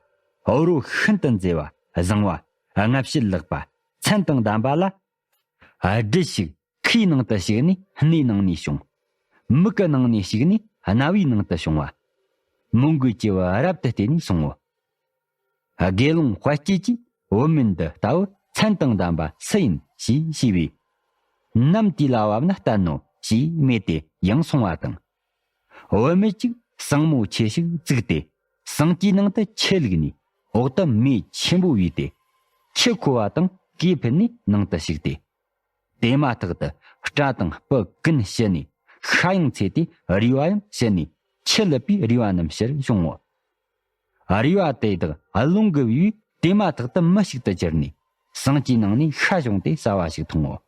བུ་རོ་ཤིན་ཏུ་མཛེས་པ་བཟང་བ་སྔ་ཕྱི་ལེགས་པ་མཚན་དང་ལྡན་པ་ལ། སྦྲུལ་ཞིག་ཁའི་ནང་དུ་ཞུགས་ནས་སྣའི་ནང་ནས་བྱུང་། མིག་གི་ནང་ནས་ཞུགས་ནས་རྣ་བའི་ནང་དུ་བྱུང་བ། མོའུ་འགལ་གྱི་བུ་རབ་ཏུ་བལྟས་ནས་གསུང་ངོ་། དགེ་སློང་དཔལ་སྐྱེས་ཀྱིས་བུད་མེད་འདི་ལྟ་བུ་མཚན་དང་ལྡན་པ་སུ་ཡིན་ཞེས་ཞུས་པས། ནམ་དུས་ལ་བབ་ན་བསྟན་ནོ་ཞེས་སྨྲས་ཏེ་ཡང་སོང་བ་དང་། བུད་མེད་ཅིག་ཟངས་མོ་ཆེ་ཞིག་བཙུགས་ཏེ་ཟངས་ཀྱི་ནང་དུ་ཆུ་བླུགས་ནས་འོག་ཏུ་མེ་ཆེན་པོ་བུས་ཏེ། ཆུ་ཁོལ་བ་དང་གོས་ཕུད་ནས་ནང་དུ་ཞུགས་ཏེ། དེ་མ་ཐག་ཏུ་སྐྲ་དང་སྤུ་ཀུན་ཞི་ནས་ཤ་ཡང་ཚ་སྟེ་རུས་པ་ཡང་ཞི་ནས་ཆུ་ལུད་པའི་རུས་པ་རྣམས་ཕྱིར་བྱུང་ངོ་། རུས་པ་དེ་དག་རླུང་གི་བུས་དེ་མ་ཐག་ཏུ་མི་ཞིག་ཏུ་གྱུར་ནས་ཟངས་ཀྱི་ནང་ནས་ཤ་བྱུང་སྟེ་ཟ་བ་ཞིག་མཐོང་ངོ་།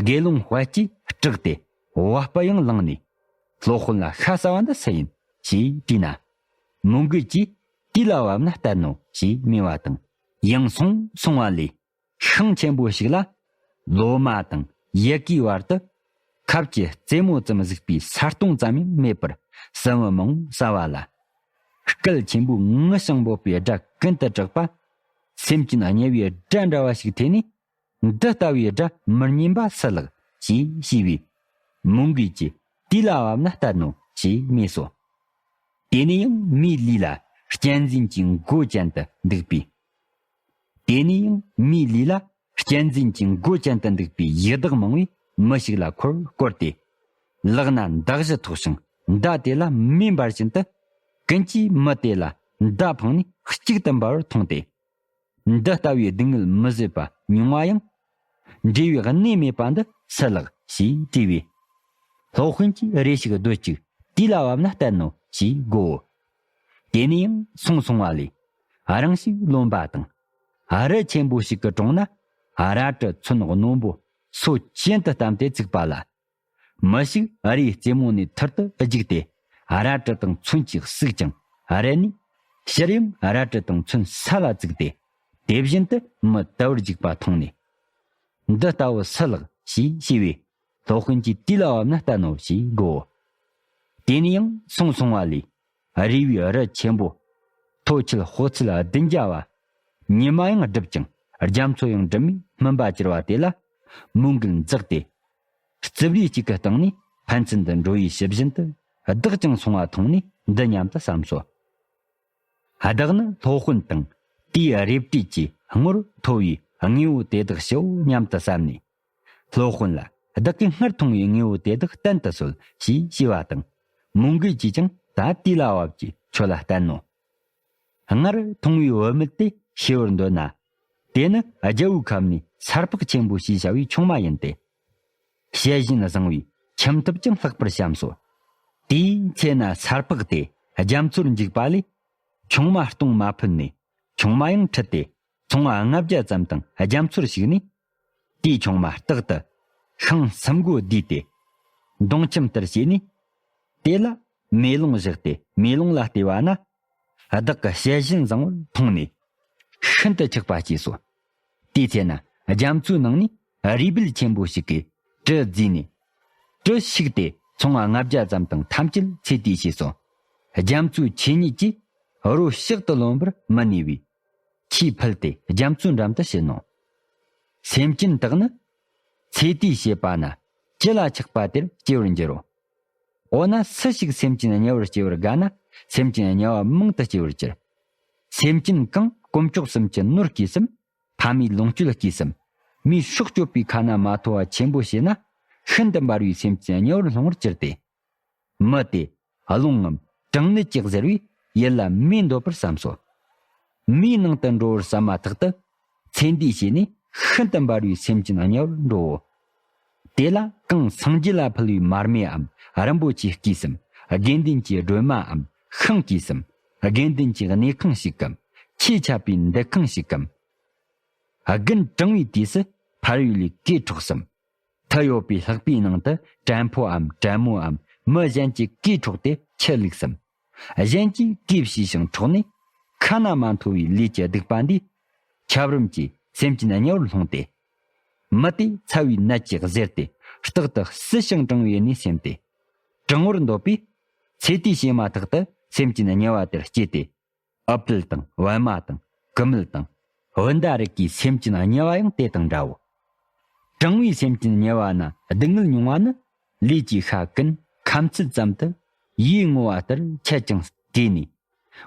དགེ་སློང་དཔལ་གྱིས་སྐྲག་སྟེ་བ་སྤུ་ཡང་ལངས་ནས། སློབ་དཔོན་ལ་ཤ་ཟ་བ་འདི་སུ་ཡིན་ཞེས་དྲིས་ན། མོའུ་འགལ་གྱིས་དུས་ལ་བབ་ན་བསྟན་ནོ་ཞེས་སྨྲས་པ་དང་། ཡང་སོང་སོང་བ་ལས། ཤིང་ཆེན་པོ་ཞིག་ལ། ལོ་མ་དང་ཡལ་གའི་བར་དུ། ཁབ་ཀྱི་རྩེ་མོ་ཙམ་གཟིགས་པའི་ས་སྟོང་ཙམ་ཡང་མེད་པར་ཟིལ་མོ་མང་ཟ་བ་ལ། སྐད་ཆེན་པོས་ངུ་ཞིང་འབོད་པའི་སྒྲ་ཀུན་ཏུ་གྲགས་པ། སེམས་ཅན་དམྱལ་བའི་སྒྲ་འདྲ་བ་ཞིག་ཐོས་ནས། འདི་ལྟ་བུའི་སྒྲ་མི་སྙན་པ་སུ་ལགས་ཞེས་ཞུས་པས། མོའུ་འགལ་གྱིས་དུས་ལ་བབ་ན་བསྟན་ནོ་ཞེས་སྨྲས་སོ། དེ་ནས་ཡང་མིའི་ལུས་ལ་གཅན་གཟན་གྱི་མགོ་ཅན་དུ་འདུག་པས། དེ་ནས་ཡང་མིའི་ལུས་ལ་གཅན་གཟན་གྱི་མགོ་ཅན་དུ་འདུག་པའི་ཡི་དྭགས་མང་བས་མི་ཞིག་ལ་ཁོར་བསྐོར་ཏེ། ལག་ན་མདའ་གཞུ་ཐོགས་ཤིང་མདའ་དེ་ལ་མེ་འབར་བཞིན་དུ། ཀུན་གྱིས་མི་དེ་ལ་མདའ་འཕངས་ནས་གཅིག་ཏུ་འབར་བར་མཐོང་སྟེ། འདི་ལྟ་བུའི་སྡུག་བསྔལ་མི་བཟོད་པ་མྱོང་བ་ཡང་། འབྲས་བུའི་གནས་མེད་པ་འདི་སུ་ལགས་ཞེས་དྲིས་པས། སློབ་དཔོན་གྱིས་རེ་ཞིག་སྡོད་ཅིག་དུས་ལ་བབ་ན་བསྟན་ནོ་ཞེས་བསྒོའོ། དེ་ནས་ཡང་སོང་སོང་བ་ལས། རང་ཞིག་རློན་པ་དང་། རི་ཆེན་པོ་ཞིག་གི་དྲུང་ན། རལ་གྲི་མཚོན་རྣོན་པོ་སོ་གྱེན་དུ་བསྟན་ཏེ་བཙུགས་པ་ལ། མི་ཞིག་རིའི་རྩེ་མོ་ནས་ཐུར་དུ་རྒྱུགས་ཏེ། རལ་གྲི་དང་མཚོན་གྱིས་བསུགས་ཀྱང་རལ་ནས། ཕྱིར་ཡང་རལ་གྲི་དང་མཚོན་ས་ལ་བཙུགས་ཏེ། དེ་བཞིན་དུ་མི་དལ་བུར་རྒྱུག་པ་མཐོང་ནས། འདི་ལྟ་བུ་སུ་ལགས་ཞེས་ཞུས་པས། སློབ་དཔོན་གྱིས་དུས་ལ་བབ་ན་བསྟན་ནོ་ཞེས་བསྒོའོ། དེ་ནས་ཡང་སོང་སོང་བ་ལས། རུས་པའི་རི་ཆེན་པོ། མཐོ་ཆེད་དཔག་ཚད་བདུན་བརྒྱ་བ། ཉི་མ་ཡང་བསྒྲུབ་ཅིང་རྒྱ་མཚོ་ཡང་འགྲིབ་མས་སྨིན་པ་གྱུར་བ་དེ་ལ་མོས་གུས་མཛད་དེ། རྩིབ་རིས་གཅིག་གི་སྟེང་ནས་ཕན་ཚུན་དུ་འགྲོ་བའི་ཕྱི་བཞིན་དུ་བདག་ཀྱང་སོང་བ་མཐོང་ནས་འདི་སྙམ་དུ་བསམ་སོ། བདག་ནི་སློབ་དཔོན་དང་དེའི་རས་བྲིས་ཀྱི་ངོར་མཐོ་བའི་དངོས་པོ་དེ་དག་ཞུའོ་སྙམ་དུ་བསམས་ནས། སློབ་དཔོན་ལ་བདག་གིས་སྔར་མཐོང་བའི་དངོས་པོ་དེ་དག་བསྟན་དུ་གསོལ་ཞེས་ཞུས་པ་དང་། མོས་གུས་ཀྱིས་ཀྱང་ད་དེ་ལ་བབ་ཀྱིས་ཁྱོད་ལ་བསྟན་ནོ། སྔར་མཐོང་བའི་བུད་མེད་དེ་ཤེས་པར་འདོད་ན། དེ་ནི་རྒྱལ་པོའི་ཁབ་ནས་སར་པགས་ཆེན་པོ་ཞེས་བྱ་བའི་ཆུང་མ་ཡིན་ཏེ། བྱད་བཞིན་བཟང་བའི་ཁྱིམ་ཐབ་ཀྱང་ལྷག་པར་བཤམས་སོ། དེའི་ཚེ་ན་སར་པགས་དེ་རྒྱ་མཚོར་འཇིག་པ་ལས། ཆུང་མ་སྟོང་མ་ཕུད་ནས་ཆུང་མ་ཡང་ཁྲིད་དེ་ཚོང་བ་ལྔ་བརྒྱ་ཙམ་དང་རྒྱ་མཚོར་ཞུགས་ནས། དེའི་ཆུང་མ་རྟག་ཏུ་ཤིང་སུམ་མགོ་བསྡུས་ཏེ་མདུང་ཁྱིམ་ལྟར་བྱས་ནས། དེ་ལ་མེ་ལོང་བཞག་སྟེ་མེ་ལོང་ལ་བལྟས་པ་ན། བདག་གི་བྱད་བཞིན་བཟང་པོར་མཐོང་ནས་ཤིན་ཏུ་ཆགས་པ་སྐྱེས་སོ། དེའི་ཚེ་ན་རྒྱ་མཚོའི་ནང་ནས་རུས་སྦལ་ཆེན་པོ་ཞིག་གིས་གྲུ་བརྫིས་ནས། གྲུ་བཤིག་སྟེ་ཚོང་བ་ལྔ་བརྒྱ་ཙམ་དང་ཐམས་ཅད་ཚེ་དུས་བྱས་སོ། རྒྱ་མཚོའི་ཆོས་ཉིད་ཀྱིས་རོ་ཕྱག་ཏུ་ལོན་པར་མི་ནུས་པས། ཆུས་ཕུལ་ཏེ་རྒྱ་མཚོའི་འགྲམ་དུ་ཕྱིན་ནོ། སེམས་ཅན་དག་ནི་ཚེ་དུས་བྱས་པ་ན་ཅི་ལ་ཆགས་པ་དེར་སྐྱེ་བར་འགྱུར་རོ། འོ་ན་སུ་ཞིག་སེམས་ཅན་དམྱལ་བར་སྐྱེ་བར་དགའ་ན། སེམས་ཅན་དམྱལ་བ་མང་དུ་སྐྱེ་བར་འགྱུར། སེམས་ཅན་གང་དཀོན་མཆོག་གསུམ་གྱི་ནོར་བརྐུས་སམ། ཕ་མའི་ལོངས་སྤྱོད་བརྐུས་སམ། མིའི་སྲོག་གཅོད་པའི་ཁ་ན་མ་ཐོ་བ་ཆེན་པོ་བྱས་ན། ཤིན་ཏུ་འབར་བའི་སེམས་ཅན་དམྱལ་བར་ལྷུང་བར་འགྱུར་ཏེ། མི་དེ་རླུང་ངམ་གྲང་ནད་ཀྱིས་གཟིར་བས་ཡིད་ལ་མེ་འདོད་པར་བསམ་སོ། མེའི་ནང་དུ་འགྲོ་བར་བསམ་མ་ཐག་ཏུ། ཚེ་འདིའི་ཞེ་ནས་ཤིན་ཏུ་འབར་བའི་སེམས་ཅན་དམྱལ་བར་འགྲོའོ། དེ་ལ་གང་སངས་རྒྱས་ལ་ཕུལ་བའི་མར་མེའམ་རིན་པོ་ཆེ་བརྐུས་སམ། དགེ་འདུན་གྱི་སྒྲོལ་མའམ་ཤིང་བརྐུས་སམ། དགེ་འདུན་གྱི་གནས་ཁང་ཞིག་གམ། ཆོས་འཆད་པའི་འདུ་ཁང་ཞིག་གམ། དགུན་གྲང་བའི་དུས་སུ་ཕ་རོལ་ལས་གོས་འཁྲུགས་སམ། མཐུ་ཡོད་པའི་ལྷགས་པའི་ནང་དུ་བྲན་ཕོའམ་བྲན་མོའམ་མི་གཞན་གྱི་གོས་འཕྲོག་སྟེ་ཁྱི་བླུགས་སམ། གཞན་གྱིས་གོས་བྱས་ཤིང་འཕྲོག་ནས་ཁ་ན་མ་ཐོ་བའི་ལས་ཀྱི་སྡིག་པ་འདིས་ཁྱབ་རུམ་གྱིས་སེམས་ཅན་དམྱལ་བར་ལྷུང་སྟེ། མི་དེ་ཚ་བའི་ནད་ཀྱིས་གཟིར་ཏེ་རྟག་ཏུ་བསིལ་ཞིང་གྲང་བའི་གནས་སེམས་ཏེ། གྲང་བར་འདོད་པས་ཚེ་དུས་བྱས་མ་ཐག་ཏུ་སེམས་ཅན་དམྱལ་བ་དེར་སྐྱེས་ཏེ། ཨུཏྤལ་དང་པདྨ་དང་ཀུ་མུད་དང་བིན་ད་རི་ཀའི་སེམས་ཅན་དམྱལ་བ་ཡང་དེ་དང་འདྲའོ། གྲང་བའི་སེམས་ཅན་དམྱལ་བ་ན་སྡུག་བསྔལ་མྱོང་བ་ནི་ལུས་ཀྱི་ཤ་ཀུན་ཁམ་ཚུལ་ཙམ་དུ་ཡིད་ངོ་བ་ལྟར་ཆད་ཅིང་བྲིས་ནས།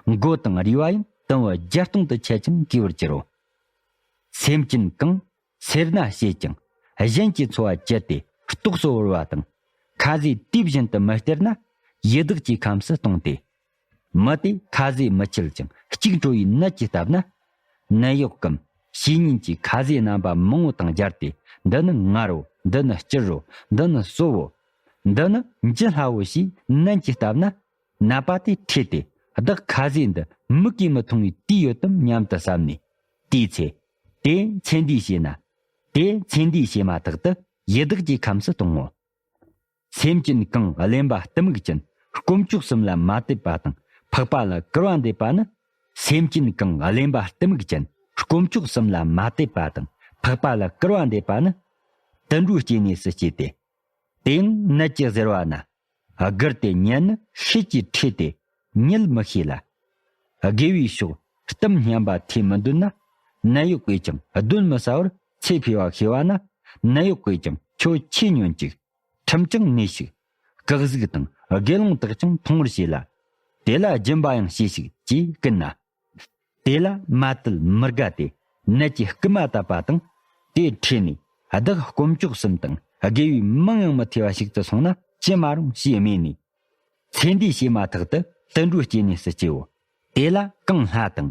མགོ་དང་རུས་པ་ཡང་དུམ་བུ་བརྒྱ་སྟོང་དུ་ཆད་ཅིང་གས་པར་འགྱུར་རོ། སེམས་ཅན་གང་སེར་སྣ་བྱེད་ཀྱང་གཞན་གྱི་འཚོ་བ་བཅད་དེ་ལྟོགས་སུ་བོར་བ་དང་། ཁ་ཟས་དུས་བཞིན་དུ་མི་སྟེར་ན་ཡི་དྭགས་ཀྱི་ཁམས་སུ་ལྟུང་སྟེ། མི་དེ་ཁ་ཟས་མི་འཆུལ་ཅིང་གཅིག་འཕྲོ་བའི་ནད་ཀྱིས་བཏབ་ན། ནད་གཡོག་གམ་བཤེས་གཉེན་གྱིས་ཁ་ཟས་རྣམ་པ་མང་བོ་དང་སྦྱར་ཏེ། འདི་ནི་མངར་རོ། འདི་ནི་སྐྱུར་རོ། འདི་ནི་སོབ་བོ། འདི་ནི་འཇུ་སླ་བོ་ཞེས་ནན་གྱིས་བཏབ་ན། ནད་པ་དེ་ཁྲོས་ཏེ་བདག་ཁ་ཟས་འདི་མིག་གིས་མི་མཐོང་བའི་དུས་ཡོད་དམ་སྙམ་དུ་བསམ་ནས། དེའི་ཚེ། དེ་ཚེ་འདིའི་ཞེ་ན། དེ་ཚེ་འདིའི་ཞེ་མ་ཐག་ཏུ་ཡི་དྭགས་ཀྱི་ཁམས་སུ་ལྟུང་ངོ་། སེམས་ཅན་གང་གླེན་པ་གཏི་མུག་ཅན་དཀོན་མཆོག་གསུམ་ལ་མ་དད་པ་དང་འཕགས་པ་ལ་སྐུར་བ་འདེབས་པ་ནི། སེམས་ཅན་གང་གླེན་པ་གཏི་མུག་ཅན་དཀོན་མཆོག་གསུམ་ལ་མ་དད་པ་དང་འཕགས་པ་ལ་སྐུར་བ་འདེབས་པ་ནི། དུད་འགྲོའི་སྐྱེ་གནས་སུ་སྐྱེས་ཏེ། དེ་ཡང་ནད་ཀྱིས་གཟིར་བ་ན། སྒུར་ཏེ་ཉལ་ནི་ཤེད་ཀྱིས་ཁྲོས་ཏེ་ཉལ་མི་ཤེས་ལ། དགེ་བའི་ཕྱོགས་གཏམ་སྙན་པ་ཐོས་མི་འདོད་ན། ནད་གཡོག་གིས་ཀྱང་གདོན་མི་ཟ་བར་ཚེ་འཕོས་པ་ཤེས་པ་ན། ནད་གཡོག་གིས་ཀྱང་ཁྱོད་ཆོས་ཉོན་ཅིག། ཁྲིམས་ཀྱང་ནུས་ཤིག། སྐག་གཟུགས་དང་དགེ་སློང་དག་ཀྱང་མཐོང་བར་བྱེད་ལ། དེ་ལ་སྦྱིན་པ་ཡང་བྱེད་ཤིག་ཅེས་བསྐུལ་ན། དེ་ལ་མ་དད་མི་དགའ་སྟེ་ནད་ཀྱིས་རྐུ་མ་བཏབ་པ་དང་། དེ་ཁྲོས་ནས་བདག་དཀོན་མཆོག་གསུམ་དང་དགེ་བའི་མིང་ཡང་མི་ཐོས་པ་ཞིག་ཏུ་སོང་ན་ཅི་མ་རུང་ཞེས་སྨྲས་ནས། ཚེ་འདིའི་ཞེ་མ་ཐག་ཏུ་དུད་འགྲོའི་སྐྱེ་གནས་སུ་སྐྱེའོ། དེ་ལ་གང་ལྷ་དང་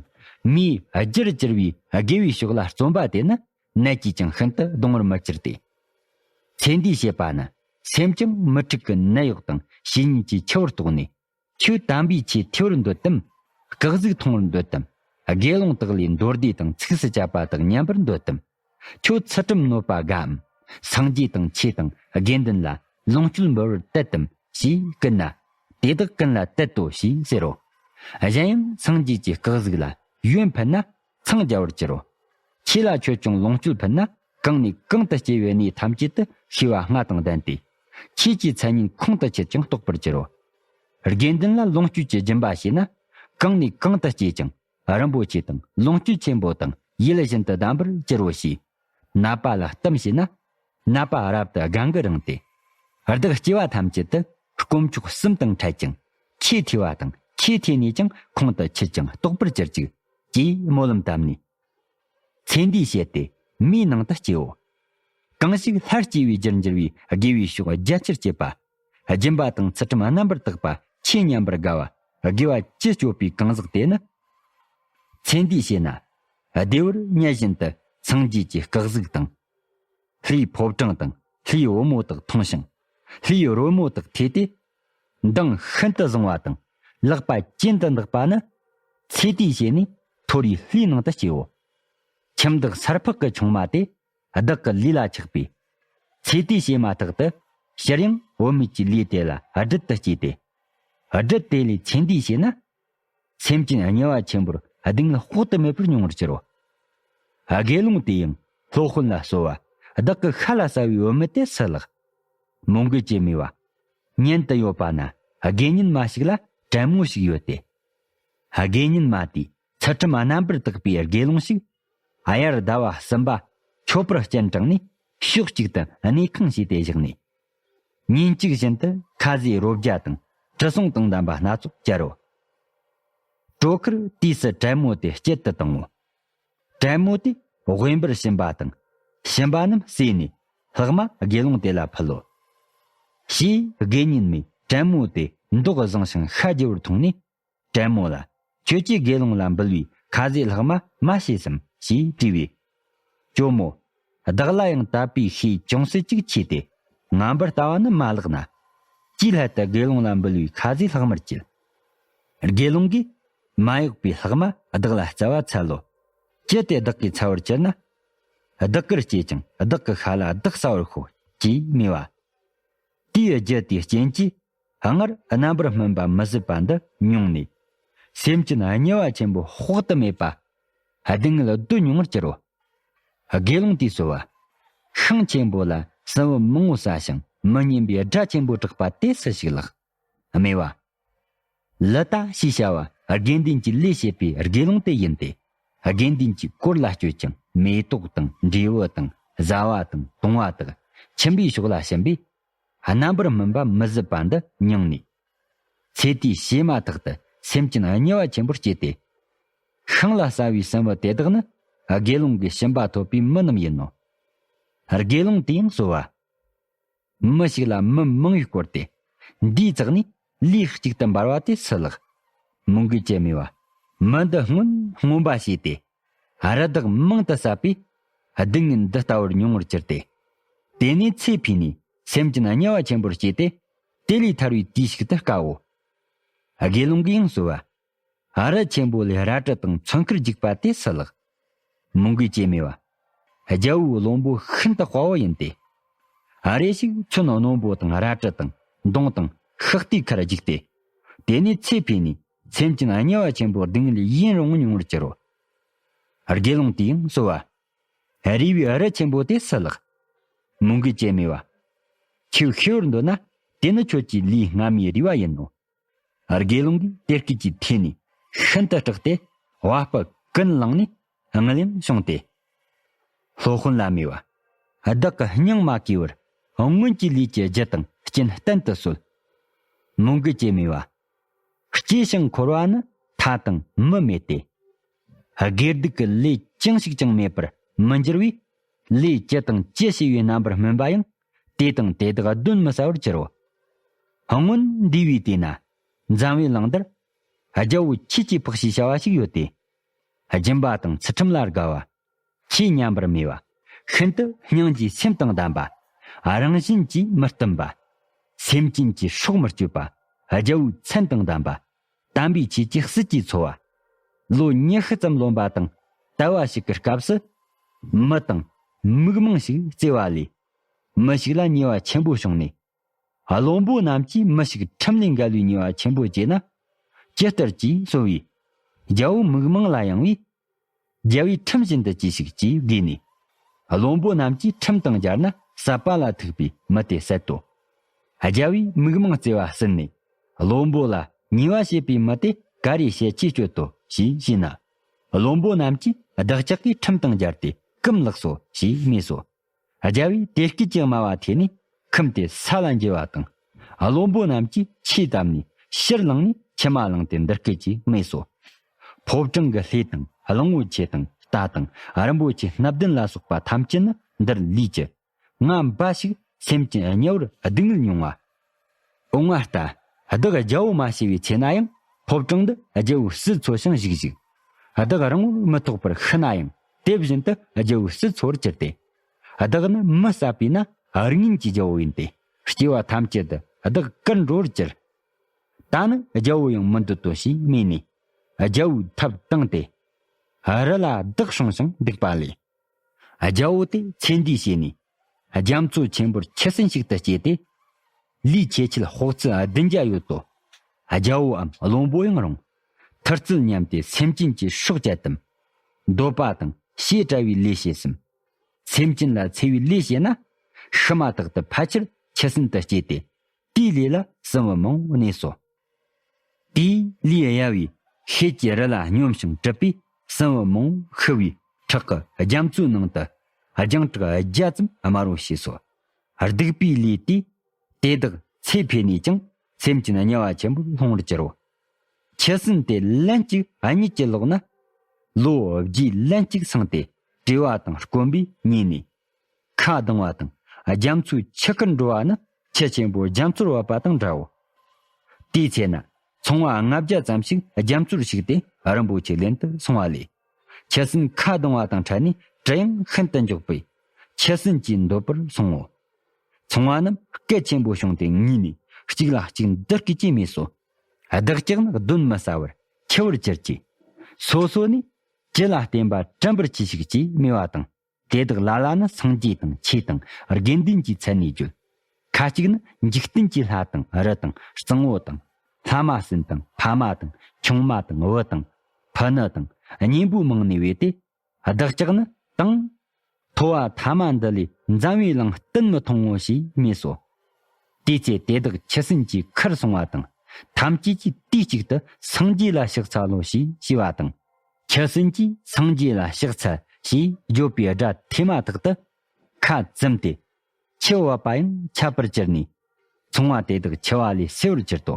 མིའི་རྒྱུར་གྱུར་པའི་དགེ་བའི་ཕྱོགས་ལ་བརྩོན་པ་དེ་ནི་ནད་ཀྱིས་ཀྱང་ཤིན་ཏུ་གདུང་བར་མི་འགྱུར་ཏེ། ཚེ་འདིའི་ཞེ་པ་ན་སེམས་ཀྱང་མི་འཁྲུགས་ཀྱི་ནད་གཡོག་དང་བཤེས་གཉེན་གྱི་ཆུ་བུར་དོགས་ནས། ཁྱོད་དམ་པའི་ཆོས་ཐོས་པར་འདོད་དམ། སྐག་གཟུགས་མཐོང་བར་འདོད་དམ། དགེ་སློང་དག་ལས་མདོ་སྡེ་དང་ཚིགས་སུ་བཅད་པ་དག་ཉན་པར་འདོད་དམ། ཁྱོད་ཚུལ་ཁྲིམས་གནོད་པ་དགའམ། སངས་རྒྱས་དང་ཆོས་དང་དགེ་འདུན་ལ་ལོངས་སྤྱོད་འབུལ་བར་དད་དམ་ཞེས་བསྐུལ་ན། དེ་དག་ཀུན་ལ་དད་དོ་ཞེས་ཟེར་རོ། གཞན་ཡང་སངས་རྒྱས་ཀྱི་སྐག་གཟུགས་ལ་ཡོན་ཕུལ་ན། འཚང་རྒྱ་བར་འགྱུར་རོ། ཁྱེད་ལ་ཁྱོད་ཀྱང་ལོངས་སྤྱོད་ཕུལ་ན། གང་ནས་གང་དུ་སྐྱེ་བའི་གནས་ཐམས་ཅད་དུ་ཤེས་པ་ལྔ་དང་ལྡན་ཏེ། ཁྱེད་ཀྱི་མཚན་ཉིད་ཁོང་དུ་ཆུད་ཅིང་རྟོགས་པར་འགྱུར་རོ། དགེ་འདུན་ལ་ལོངས་སྤྱོད་ཀྱི་སྦྱིན་པ་བྱས་ན། གང་ནས་གང་དུ་སྐྱེས་ཀྱང་ རིན་པོ་ཆེ་དང་ལོངས་སྤྱོད་ཆེན་པོ་དང་ཡིད་བཞིན་དུ་ལྡན་པར་གྱུར་རོ་ཞེས། ནད་པ་ལ་གཏམ་བྱས་ན། ནད་པ་རབ་ཏུ་དགའ་མགུ་རངས་ཏེ། བདག་སྐྱེ་བ་ཐམས་ཅད་དུ་དཀོན་མཆོག་གསུམ་དང་འཕྲད་ཅིང་། ཆེས་ཐོས་པ་དང་ཆེས་ཐོས་ནས་ཀྱང་ཁོང་དུ་ཆུད་ཅིང་རྟོགས་པར་གྱུར་ཅིག །ཅེས་སྨོན་ལམ་བཏབ་ནས། ཚེ་འདིའི་ཞལ་དེ་མིའི་ནང་དུ་སྐྱེའོ། གང་ཞིག་སླར་སྐྱེ་བའི་རྒྱུར་འགྱུར་བའི་དགེ་བའི་ཕྱོགས་རྒྱ་ཆེར་བསྐྱེད་པ། སྦྱིན་པ་དང་ཚུལ་ཁྲིམས་རྣམ་པར་དག་པ་ཆོས་མཉན་པར་དགའ་བ་དགེ་བ་ཅི་སྤྱོད་པའི་གང་ཟག་དེ་ནི། ཚེ་འདིའི་ཞལ་ན། བདེ་བར་མྱི་བཞིན་དུ་སངས་རྒྱས་ཀྱི་སྐུ་གཟུགས་དང་། ལྷའི་ཕོ་བྲང་དང་ལྷའི་བུ་མོ་དག་མཐོང་ཞིང་། ལྷའི་རོལ་མོ་དག་ཐོས་ཏེ། མདངས་ཤིན་ཏུ་བཟང་བ་དང་ལག་པ་གྱེན་དུ་འདེགས་པ་ནི། ཚེ་དེའི་ཞལ་ནས་མཐོ་རིས་ལྷའི་ནང་དུ་སྐྱེའོ། ཁྱིམ་བདག་སར་ཕག་གི་ཆུང་མ་དེ། བདག་གི་ལུས་ལ་ཆགས་པས། ཚེ་དེའི་ཞལ་མ་ཐག་ཏུ། ཕྱིར་ཡང་བུད་མེད་ཀྱི་ལུས་དེ་ལ་སྦྲུལ་དུ་སྐྱེས་ཏེ། སྦྲུལ་དེ་ལས་ཚེ་འདིའི་ཞལ་ན། སེམས་ཅན་དམྱལ་བ་ཆེན་པོར་སྡུག་བསྔལ་དཔག་ཏུ་མེད་པར་མྱོང་བར་འགྱུར་རོ། དགེ་སློང་དེ་ཡང་སློབ་དཔོན་ལ་གསོལ་བ། བདག་གི་ཤ་ལ་ཟ་བའི་བུད་མེད་དེ་སུ་ལགས། མོའུ་འགལ་གྱི་རྨས་པ། མཉན་དུ་ཡོད་པ་ན་དགེ་བསྙེན་མ་ཞིག་ལ་དྲན་མོ་ཞིག་ཡོད་དེ། དགེ་བསྙེན་མ་དེས་ཚུལ་ཁྲིམས་རྣམ་པར་དག་པའི་དགེ་སློང་ཞིག །དབྱར་ཟླ་བ་གསུམ་པ་མཆོད་པར་སྤྱན་དྲངས་ནས་ཕྱོགས་གཅིག་ཏུ་གནས་ཁང་བྱས་ཏེ་བཞག་ནས། ཉིན་གཅིག་བཞིན་དུ་ཁ་ཟས་རོ་བརྒྱ་དང་དྲི་བསུང་དང་ལྡན་པ་སྣ་ཚོགས་སྦྱར་རོ། གྲོ་ཁར་དུས་སུ་དྲེད་མོ་དེ་དཀྱིལ་དུ་བཏང་ངོ་། དྲེད་མོ་དེ་དབེན་པར་ཕྱིན་པ་དང་། ཕྱིན་པ་རྣམས་ཟོས་ནས་ལྷག་མ་དགེ་སློང་དེ་ལ་ཕུལ་ལོ། ཞེས་དགེ་བསྙེན་མས་དྲེད་མོ་དེ་མདོག་བཟང་ཞིང་ཤ་རྒྱས་པར་མཐོང་ནས། དྲེད་མོ་ལ། ཁྱོད་ཀྱིས་དགེ་སློང་ལ་འབུལ་བའི་ཁ་ཟས་ལྷག་མ་མ་ཤེས་སམ་ཞེས་དྲིས་པས། ཇོ་མོ། བདག་ལ་ཡང་དད་པའི་ཤས་ཅུང་ཟད་ཅིག་ཆེ་སྟེ། ངན་པར་ལྟ་བ་ནི་མ་ལགས་ན། ཅིའི་སླད་དུ་དགེ་སློང་ལ་འབུལ་བའི་ཁ་ཟས་ལྷག་མར་བྱེད། དགེ་སློང་གིས་མ་གཡོགས་པའི་ལྷག་མ་བདག་ལ་སྩལ་བ་འཚལ་ལོ། ཅི་སྟེ་བདག་གིས་འཚལ་བར་གྱུར་ན། བདག་གིར་སྐྱེས་ཀྱང་བདག་གི་ཤ་ལ་བདག་ཟ་བར་ཤོག །ཅེས་སྨྲས་པ། དེའི་རྒྱུ་དེའི་རྐྱེན་གྱིས། སྔར་རྣམ་པར་སྨིན་པ་མི་བཟོད་པ་འདི་མྱོང་ནས། སེམས་ཅན་དམྱལ་བ་ཆེན་པོ་དཔག་ཏུ་མེད་པ། སྡུག་བསྔལ་སྡུག་མྱོང་བར་གྱུར་རོ། དགེ་སློང་དེས་གསོལ་བ། ཤིང་ཆེན་པོ་ལ་སྲིན་བུ་མང་བོ་ཟ་ཞིང་མི་སྙན་པའི་སྒྲ་ཆེན་པོ་གྲགས་པ་དེ་སུ་ཞིག་ལགས། སྨྲས་པ། ལི་ཏ་ཞེས་བྱ་བ་དགེ་འདུན་གྱི་ལས་བྱེད་པའི་དགེ་སློང་དེ་ཡིན་ཏེ། དགེ་འདུན་གྱི་དཀོར་ལ་སྤྱོད་ཅིང་མེ་ཏོག་དང་འབྲས་བུ་དང་བཟའ་བ་དང་བཏུང་བ་དག་ཁྱིམ་པའི་ཕྱོགས་ལ་ཕྱིན་པས། རྣམ་པར་སྨིན་པ་མི་བཟོད་པ་འདི་མྱངས་ནས། ཚེ་དེའི་ཞེ་མ་ཐག་ཏུ་སེམས་ཅན་དམྱལ་བ་ཆེན་པོར་སྐྱེས་ཏེ། ཤིང་ལ་ཟ་བའི་སྲིན་བུ་དེ་དག་ནི་དགེ་སློང་གི་ཞིམ་པ་ཐོབ་པའི་མི་རྣམས་ཡིན་ནོ། དགེ་སློང་དེ་ཡང་གསོལ་བ། མི་ཞིག་ལ་མི་མང་བས་བསྐོར་ཏེ། འདིའི་ཚགས་ནས་ལུས་གཅིག་ཏུ་འབར་བ་དེ་སུ་ལགས། མོའུ་འགལ་གྱིས་སྨྲས་པ། མི་འདི་སྔོན་རྔོན་པ་བྱས་ཏེ། རི་དྭགས་མང་དུ་བསད་པས། སྡུག་བསྔལ་འདི་ལྟ་བུར་མྱོང་བར་གྱུར་ཏེ། དེ་ནས་ཚེ་འཕོས་ནས་སེམས་ཅན་དམྱལ་བ་ཆེན་པོར་སྐྱེས་ཏེ། དེ་ལས་ཐར་བའི་དུས་ཤིག་ཏུ་དཀའོ། དགེ་སློང་གིས་ཡང་གསོལ་བ། རི་ཆེན་པོ་ལས་རལ་གྲི་དང་མཚོན་ཁར་རྒྱུག་པ་དེ་སུ་ལགས། མོའུ་འགལ་གྱིས་སྨྲས་པ། རྒྱལ་པོའི་བློན་པོ་ཤིན་ཏུ་དཔའ་བོ་ཡིན་ཏེ། རེ་ཞིག་མཚོན་རྣོན་པོ་དང་རལ་གྲི་དང་མདུང་དང་ཤག་ཏིའི་ཁར་རྒྱུག་སྟེ། དེ་ནས་ཚེ་འཕོས་ནས་སེམས་ཅན་དམྱལ་བ་ཆེན་པོའི་སྡུག་བསྔལ་ཡུན་རིང་པོ་མྱོང་བར་གྱུར་རོ། དགེ་སློང་དེ་ཡང་གསོལ་བ། རུས་པའི་རི་ཆེན་པོ་དེ་སུ་ལགས། མོའུ་འགལ་གྱིས་སྨྲས་པ། ཁྱོད་ཤི་བར་འདོད་ན་དེ་ནི་ཁྱོད་ཀྱི་ལུས་སྔ་མའི་རུས་པ་ཡིན་ནོ། དགེ་སློང་གིས་དེ་སྐད་ཀྱིས་ཐོས་ནས་ཤིན་ཏུ་སྐྲག་སྟེ་བ་སྤུ་ཀུན་བླངས་ནས་དངུལ་ཡང་བྱུང་སྟེ། སློབ་དཔོན་ལ་སྨྲས་པ། བདག་གི་སྙིང་མ་གོས་པར་སྔོན་གྱི་ལས་ཀྱི་རྒྱུ་དང་རྐྱེན་བསྟན་དུ་གསོལ། མོའུ་འགལ་གྱིས་སྨྲས་པ། སྐྱེས་ཤིང་འཁོར་བ་ནི་མཐའ་དང་མུ་མེད་དེ། དགེ་སྡིག་གི་ལས་ཅང་ཞིག་ཀྱང་མེད་པར་མི་འགྱུར་བས། ལས་ཅི་དང་ཅི་བྱས་པའི་རྣམ་པར་སྨིན་པ་ཡང་དེ་དང་དེ་དག་གདོན་མི་ཟ་བར་གྱུར་རོ། སྔོན་འདས་པའི་དུས་ན་འཛམ་བུའི་གླིང་འདིར་རྒྱལ་པོ་ཆོས་ཀྱི་ཕག་ཞེས་བྱ་བ་ཞིག་ཡོད་དེ། སྦྱིན་པ་དང་ཚུལ་ཁྲིམས་ལ་དགའ་བ། ཆོས་ཉན་པར་མོས་པ། ཤིན་ཏུ་སྙིང་རྗེའི་སེམས་དང་ལྡན་པ། རང་གཞན་གྱིས་མི་བསྟུན་པ། སེམས་ཅན་གྱི་སྲོག་མི་གཅོད་པ། རྒྱལ་པོའི་མཚན་དང་ལྡན་པ། དམ་པའི་ཆོས་ཀྱི་སྲིད་ཀྱིས་འཚོ་བ། ལོ་ཉི་ཤུ་ཙམ་ལོན་པ་དང་དལ་བ་ཞིག་གི་སྐབས་སུ། མི་དང་མིག་མང་ཞིག་བརྩེ་བ་ལས། མི་ཞིག་ལ་ཉེས་པ་ཆེན་པོ་བྱུང་ནས། བློན་པོ་རྣམས་ཀྱིས་མི་ཞིག་ཁྲིམས་ལས་འགལ་བའི་ཉེས་པ་ཆེན་པོ་བྱས་ན། ཇི་ལྟར་བྱས་གསོལ་བས། རྒྱལ་པོ་མིག་མང་ལ་ཡང་བས། རྒྱལ་པོའི་ཁྲིམས་བཞིན་དུ་གྱིས་ཤིག་ཅེས་བགོས་ནས། བློན་པོ་རྣམས་ཀྱིས་ཁྲིམས་དང་སྦྱར་ན་བསད་པ་ལ་ཐུག་པའི་མི་དེ་བསད་དོ། རྒྱལ་པོས་མིག་མང་བརྩེ་བ་ཟིན་ནས། བློན་པོ་ལ་ཉེས་པ་བྱེད་པའི་མི་དེ་ག་རེ་བྱེད་ཅེས་སྤྱོད་དོ་ཞེས་བྱས་ན། བློན་པོ་རྣམས་ཀྱིས་བདག་ཅག་གི་ཁྲིམས་དང་སྦྱར་ཏེ་བཀུམ་ལགས་སོ་ཞེས་སྨྲས་སོ། རྒྱལ་བོས་དེ་སྐད་ཅེས་སྨྲ་བ་ཐོས་ནས་ཁྲིམས་དེ་ས་ལ་འགྱེལ་བ་དང་། བློན་པོ་རྣམས་ཀྱིས་ཆས་བཏབ་ནས་ཕྱིར་ལངས་ནས་མཆི་མ་བླངས་ཏེ་འདི་སྐད་ཅེས་སྨྲས་སོ། ཕོ་བྲང་གི་ལྷས་དང་གླང་པོ་ཆེ་དང་རྟ་དང་རིན་པོ་ཆེ་སྣ་བདུན་ལ་སོགས་པ་ཐམས་ཅད་ནི་འདིར་ལུས་ཀྱི། ང་འབའ་ཞིག་སེམས་ཅན་དམྱལ་བར་སྡུག་བསྔལ་མྱོང་བ། འོང་བ་ལྟ། བདག་རྒྱལ་པོ་མ་བྱས་པའི་ཚེ་ན་ཡང་ཕོ་བྲང་འདི་རྒྱལ་པོའི་སྲིད་འཚོ་ཞིང་བཞུགས་ཤིག། བདག་རིང་པོར་མི་ཐོགས་པར་ཤི་ན་ཡང་དེ་བཞིན་དུ་རྒྱལ་པོའི་སྲིད་འཚོ་བར་གྱུར་ཏེ། བདག་ནི་མི་བསད་པས་ན་རིགས་ངན་གྱི་རྒྱལ་པོ་ཡིན་ཏེ། སྐྱེ་བ་ཐམས་ཅད་དུ་བདག་བཀུར་འགྲོ་བར་གྱུར། ད་ནི་རྒྱལ་པོ་ཡང་མི་འདོད་དོ་ཞེས་སྨྲས་ནས། རྒྱལ་པོའི་ཐབས་དང་སྟེ། རི་ལ་བདག་སྲུང་ཞིང་འདུག་པ་ལས། རྒྱལ་པོ་དེ་ཚེ་འདིའི་ཞལ་ནས། རྒྱ་མཚོ་ཆེན་པོར་ཁྱི་སྲིན་ཞིག་ཏུ་སྐྱེས་ཏེ། ལུས་ཆེ་ཆེར་དཔག་ཚད་བདུན་བརྒྱ་ཡོད་དོ། རྒྱལ་པོའམ་བློན་པོ་ཡང་རུང་། ཐུར་རྩལ་ཉམས་ཏེ་སེམས་ཅན་གྱི་སྲོག་བཅད་དམ། འདོད་པ་དང་ཞེ་བྲལ་བའི་ལས་བྱེད་སམ། སེམས་ཅན་ལ་འཚེ་བའི་ལས་བྱེད་ན། ཤི་མ་ཐག་ཏུ་ཕལ་ཆེར་ཁྱི་སྲིན་དུ་སྐྱེས་ཏེ། དེའི་ལུས་ལ་སྲིན་བུ་མང་པོ་གནས་སོ། དེའི་ལུས་གཡའ་བའི་ཤེལ་གྱི་རི་ལ་སྙོམས་ཤིང་གྲུབ་པས་སྲིན་བུ་མང་པོ་ཤི་བའི་ཁྲག་གིས་རྒྱ་མཚོའི་ནང་དུ་རྒྱང་གྲགས་བརྒྱ་ཙམ་དམར་པོ་བྱས་སོ། སྡིག་པའི་ལས་དེས་དེ་དག་ཚེ་འཕོས་ནས་ཀྱང་སེམས་ཅན་དམྱལ་བ་ཆེན་པོར་ལྷུང་བར་གྱུར་རོ། ཁྱི་སྲིན་དེ་ལན་གཅིག་གཉིད་ཀྱིས་ལོག་ན། ལོ་བརྒྱའི་ལན་གཅིག་སོང་སྟེ་བྲེལ་བ་དང་སྐོམ་པས་ཉེན་ནས། ཁ་གདངས་པ་དང་རྒྱ་མཚོའི་ཆུ་ཁར་འགྲོ་བ་ནི་ཁྱི་ཆེན་པོ་རྒྱ་མཚོར་བབས་པ་དང་འདྲའོ། དེའི་ཚེ་ན་ཚོང་པ་ལྔ་བརྒྱ་ཙམ་ཞིག་རྒྱ་མཚོར་ཞུགས་ཏེ་རིན་པོ་ཆེ་ལེན་དུ་སོང་བ་ལས། ཁྱི་སྲིན་ཁ་གདངས་པ་དང་འཕྲད་ནས་གྲི་ཡང་ཤིན་ཏུ་མགྱོགས་པས་ཁྱི་སྲིན་གྱིས་འདོད་པར་སོང་ངོ་། ཚོང་པ་རྣམས་སྐད་ཆེན་པོ་བྱུང་སྟེ་ངུས་ནས་གཅིག་ལ་གཅིག་འདི་སྐད་ཅེས་སྨྲས་སོ། བདག་ཅག་ནི་གདོན་མི་ཟ་བར་འཆི་བར་གྱུར་ཅིག། སོ་སོ་ནི་ཅི་ལ་བརྟེན་པ་དྲན་པར་གྱིས་ཤིག་ཅེས་སྨྲས་པ་དང་། དེ་དག་ལ་ལ་ནི་སངས་རྒྱས་དང་ཆོས་དང་དགེ་འདུན་གྱི་མཚན་ནས་བརྗོད། ཁ་ཅིག་ནི་འཇིག་རྟེན་གྱི་ལྷ་དང་རི་དང་གཙང་བོ་དང་། ལྷ་མ་སྲིན་དང་ཕ་མ་དང་ཆུང་མ་དང་བུ་དང་། ཕུ་ནུ་དང་གཉེན་པོའི་མིང་ནས་བོས་ཏེ། བདག་ཅག་ནི་དང་། ཐོ་བ་ཐ་མ་འདི་ལས་འཛམ་བུའི་གླིང་གཏན་མི་མཐོང་ངོ་ཞེས་སྨྲས་སོ། དེའི་ཚེ་དེ་དག་ཁྱི་སྲིན་གྱི་ཁར་སོང་བ་དང་། ཐམས་ཅད་ཀྱིས་དུས་གཅིག་ཏུ་སངས་རྒྱས་ལ་ཕྱག་འཚལ་ལོ་ཞེས་ཞུས་པ་དང་། ཁྱི་སྲིན་གྱིས་སངས་རྒྱས་ལ་ཕྱག་འཚལ་ཞེས་བརྗོད་པའི་སྒྲ་ཐོས་མ་ཐག་ཏུ། ཁ་བཙུམས་ཏེ། འཆི་བ་པ་ཡང་ཆད་པར་གྱུར་ནས། ཚོང་པ་དེ་དག་འཆི་བ་ལས་སེལ་བར་གྱུར་ཏོ།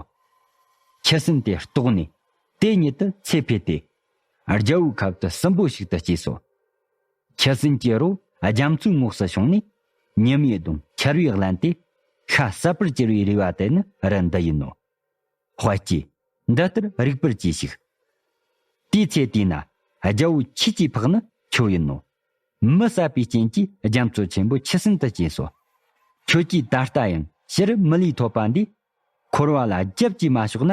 ཁྱི་སྲིན་དེ་ལྟོགས་ནས་དེ་ཉིད་དུ་ཚེ་འཕོས་ཏེ། རྒྱལ་པོའི་ཁབ་ཏུ་སྲིན་པོ་ཞིག་ཏུ་སྐྱེས་སོ། ཁྱི་སྲིན་གྱི་རོ་རྒྱ་མཚོའི་ངོགས་སུ་བྱུང་ནས། ཉི་མའི་གདོང་ཆར་པས་བརླན་ཏེ། ཤ་ཟ་བར་གྱུར་པའི་རེ་བ་དེ་ནི་རི་འདི་ཡིན་ནོ། དཔལ་སྐྱེས། འདི་ལྟར་རིག་པར་གྱིས་ཤིག། དེའི་ཚེ་དེས་ན་རྒྱལ་པོ་ཁྱེད་ཀྱིས་འཕགས་ནི་ཁྱོད་ཡིན་ནོ། མི་བསད་པའི་རྐྱེན་གྱིས་རྒྱ་མཚོ་ཆེན་པོ་ཁྱི་སྲིན་དུ་སྐྱེས་སོ། ཁྱོད་ཀྱིས་ད་ལྟ་ཡང་ཕྱིར་མི་ལུས་ཐོབ་པ་འདིས། འཁོར་བ་ལ་རྒྱབ་ཀྱིས་མ་ཕྱོགས་ན།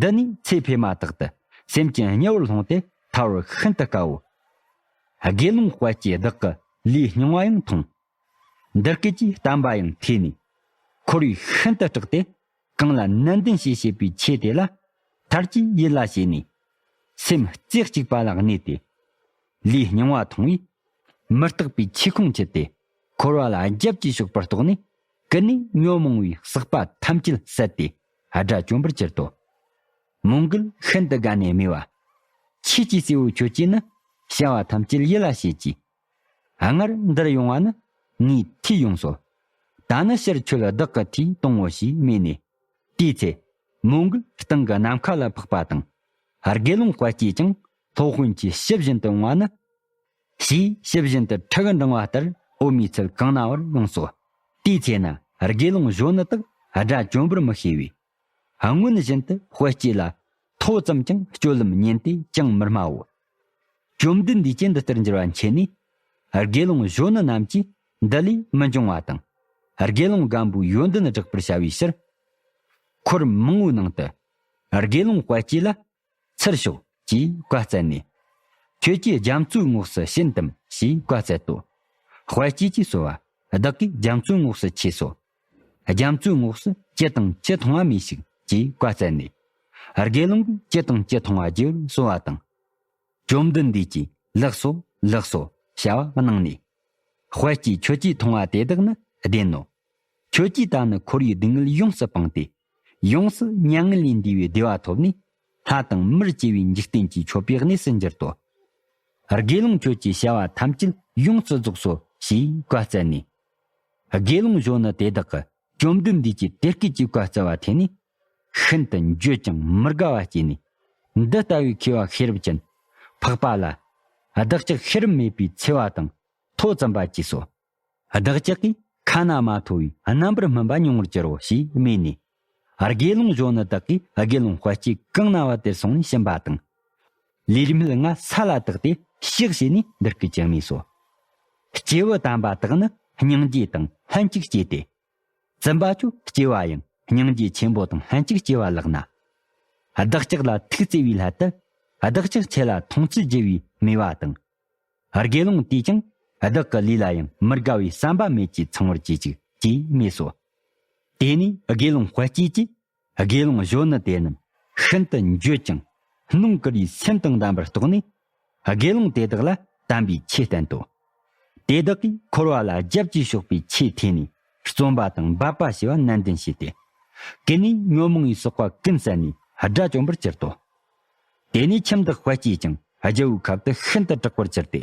འདི་ནས་ཚེ་འཕོས་མ་ཐག་ཏུ་སེམས་ཅན་དམྱལ་བར་ལྷུང་སྟེ་ཐར་བར་ཤིན་ཏུ་དཀའ་འོ། དགེ་སློང་དཔལ་སྐྱེས་བདག་གི་ལུས་རྙིང་བ་ཡང་མཐོང་། འདི་སྐད་ཀྱི་བསྟན་པ་ཡང་ཐོས་ནས། འཁོར་བའི་ཤིན་ཏུ་སྐྲག་སྟེ། གང་ལ་ནན་ཏན་ཞེས་བཤད་པའི་ཆོས་དེ་ལ། མཐར་གྱིས་ཡིད་ལ་བྱས་ནས། སེམས་རྩེ་གཅིག་པ་ལ་གནས་ཏེ། ལུས་རྙིང་བ་མཐོང་བས། མི་རྟག་པའི་ཆོས་ཁོང་ཆུད་དེ། འཁོར་བ་ལ་རྒྱབ་ཀྱིས་ཕྱོགས་པར་རྟོགས་ནས། ཀུན་ནས་ཉོན་མོངས་པའི་ཟག་པ་ཐམས་ཅད་བསལ་ཏེ། དགྲ་བཅོམ་པར་གྱུར་ཏོ། མོའུ་འགལ་ཤིན་ཏུ་དགའ་ནས་སྨྲས་པ། ཁྱེད་ཀྱི་སྲས་པོ་ཁྱོད་ཀྱིས་ནི། བྱ་བ་ཐམས་ཅད་ཡིད་ལ་བྱེད་ཀྱིས། སྔར་འདིར་ཡོང་བ་ནི་ངའི་མཐུས་ཡོངས་སོ། ད་ནི་ཕྱིར་ཁྱོད་བདག་གི་མཐུས་གཏོང་ངོ་ཞེས་སྨྲས་ནས། དེའི་ཚེ་མོའུ་འགལ་སྟེང་གི་ནམ་མཁའ་ལ་འཕགས་པ་དང་། དགེ་སློང་དཔལ་སྐྱེས་ཀྱང་སློབ་དཔོན་གྱི་ཞབས་བཞིན་དུ་འོང་བ་ནི། ཞེས་ཞབས་བཞིན་དུ་ཁྲི་གུ་འགྲེང་བ་ལྟར་འོད་མའི་ཚལ་གང་ན་བར་ཡོངས་སོ། དེའི་ཚེ་ན་དགེ་སློང་གཞོན་ནུ་དག་དགྲ་བཅོམ་པར་མི་ཤེས་པས། སྔོན་བཞིན་དུ་དཔལ་སྐྱེས་ལ་ཐོ་ཙམ་ཀྱང་སྤྱོད་ལམ་ཉན་ཏེ་ཅང་མི་སྨྲའོ། བཅོམ་ལྡན་འདས་ཀྱིས་འདི་ལྟར་འགྱུར་བ་མཁྱེན་ནས། དགེ་སློང་གཞོན་ནུ་རྣམས་ཀྱིས་འདི་ལས་མི་འབྱུང་བ་དང་། དགེ་སློང་སྒམ་པོའི་ཡོན་ཏན་བསྒྲག་པར་བྱ་བའི་ཕྱིར། འཁོར་མང་པོའི་ནང་དུ། དགེ་སློང་དཔལ་སྐྱེས་ལ། ཚུར་ཤོག་ཅེས་བཀའ་སྩལ་ནས། ཁྱོད་ཀྱིས་རྒྱ་མཚོའི་ངོགས་སུ་ཕྱིན་ཏམ་ཞེས་བཀའ་སྩལ་ཏོ། དཔལ་སྐྱེས་ཀྱིས་གསོལ་བ། བདག་གིས་རྒྱ་མཚོའི་ངོགས་སུ་ཆས་སོ། རྒྱ་མཚོའི་ངོགས་སུ་ཅི་དང་ཅི་མཐོང་བ་སྨྲོས་ཤིག་ཅེས་བཀའ་སྩལ་ནས། དགེ་སློང་གིས་ཅི་དང་ཅི་མཐོང་བ་རྒྱས་པར་གསོལ་བ་དང་། བཅོམ་ལྡན་འདས་ཀྱིས་ལེགས་སོ་ལེགས་སོ་བྱ་བ་གནང་ནས། དཔལ་སྐྱེས་ཁྱོད་ཀྱིས་མཐོང་བ་དེ་དག་ནི་བདེན་ནོ། ཁྱོད་ཀྱིས་ད་ནི་འཁོར་བའི་སྡུག་བསྔལ་ཡོངས་སུ་སྤངས་ཏེ། ཡོངས་སུ་མྱ་ངན་ལས་འདས་པའི་བདེ་བ་ཐོབ་ནས། ལྷ་དང་མིར་སྐྱེ་བའི་འཇིག་རྟེན་གྱི་མཆོད་པའི་གནས་སུ་འགྱུར་ཏོ། དགེ་སློང་ཁྱོད་ཀྱི་བྱ་བ་ཐམས་ཅད་ཡོངས་སུ་རྫོགས་སོ་ཞེས་བཀའ་སྩལ་ནས། དགེ་སློང་གཞོན་ནུ་དེ་དག་གིས་བཅོམ་ལྡན་འདས་ཀྱི་དེ་སྐད་ཀྱི་བཀའ་སྩལ་བ་ཐོས་ནས། ཤིན་ཏུ་འགྱོད་ཅིང་མི་དགའ་བ་སྐྱེས་ནས། འདི་ལྟ་བུའི་མཁས་པ་ཤེས་རབ་ཅན། འཕགས་པ་ལ། བདག་ཅག་ཤེས་རབ་མེད་པའི་འཚེ་བ་དང་། ཐོ་བཙུམ་པ་བགྱིས་སོ། བདག་ཅག་གིས་ཁ་ན་མ་ཐོ་བའི་རྣམ་པར་སྨིན་པ་མྱོང་བར་འགྱུར་རོ་ཞེས་སྨྲས་ནས། དགེ་སློང་གཞོན་ནུ་དག་གིས་དགེ་སློང་དཔལ་སྐྱེས་གང་ན་བ་དེར་སོང་ནས་ཕྱིན་པ་དང་། ལུས་སྨད་ལྔ་ས་ལ་བཏེགས་ཏེ་གཤེགས་བྱས་ནས་འདི་སྐད་ཅེས་སྨྲས་སོ། སྐྱེས་བུ་དམ་པ་དག་ནི་སྙིང་རྗེ་དང་ལྷན་ཅིག་སྐྱེས་ཏེ། བཙུན་པ་ཁྱོད་སྐྱེ་བ་ཡང་སྙིང་རྗེ་ཆེན་པོ་དང་ལྷན་ཅིག་སྐྱེ་བ་ལགས་ན། བདག་ཅག་ལ་ཐུགས་བརྩེ་བའི་སླད་དུ། བདག་ཅག་ཁྱེད་ལ་མཐོང་ཚུལ་བགྱི་བའི་མོས་པ་དང་། དགེ་སློང་དེས་ཀྱང་བདག་གི་ལུས་ལ་ཡང་མི་དགའ་བའི་བསམ་པ་མེད་ཅེས་ཚང་བར་གྱིས་ཅིག་ཅེས་སྨྲས་སོ། དེ་ནས་དགེ་སློང་དཔལ་སྐྱེས་ཀྱིས་དགེ་སློང་གཞོན་ནུ་དེ་རྣམས་ཤིན་ཏུ་འགྱོད་ཅིང་སྣང་གུར་རིའི་སེམས་དང་ལྡན་པར་རྟོགས་ནས། དགེ་སློང་དེ་དག་ལ་དམ་པའི་ཆོས་བསྟན་ཏོ། དེ་དག་གིས་འཁོར་བ་ལ་རྒྱབ་ཀྱིས་ཕྱོགས་པའི་ཆོས་ཐོས་ནས་བརྩོན་པ་དང་འབད་པ་བྱས་པ་ནན་ཏན་བྱས་ཏེ། ཀུན་ནས་ཉོན་མོངས་པའི་ཟོག་པ་ཀུན་བསལ་ནས་དགྲ་བཅོམ་པར་གྱུར་ཏོ། དེ་ནས་ཁྱིམ་བདག་དཔལ་སྐྱེས་ཀྱང་རྒྱལ་པོའི་ཁབ་ཏུ་ཤིན་ཏུ་གྲགས་པར་གྱུར་ཏེ།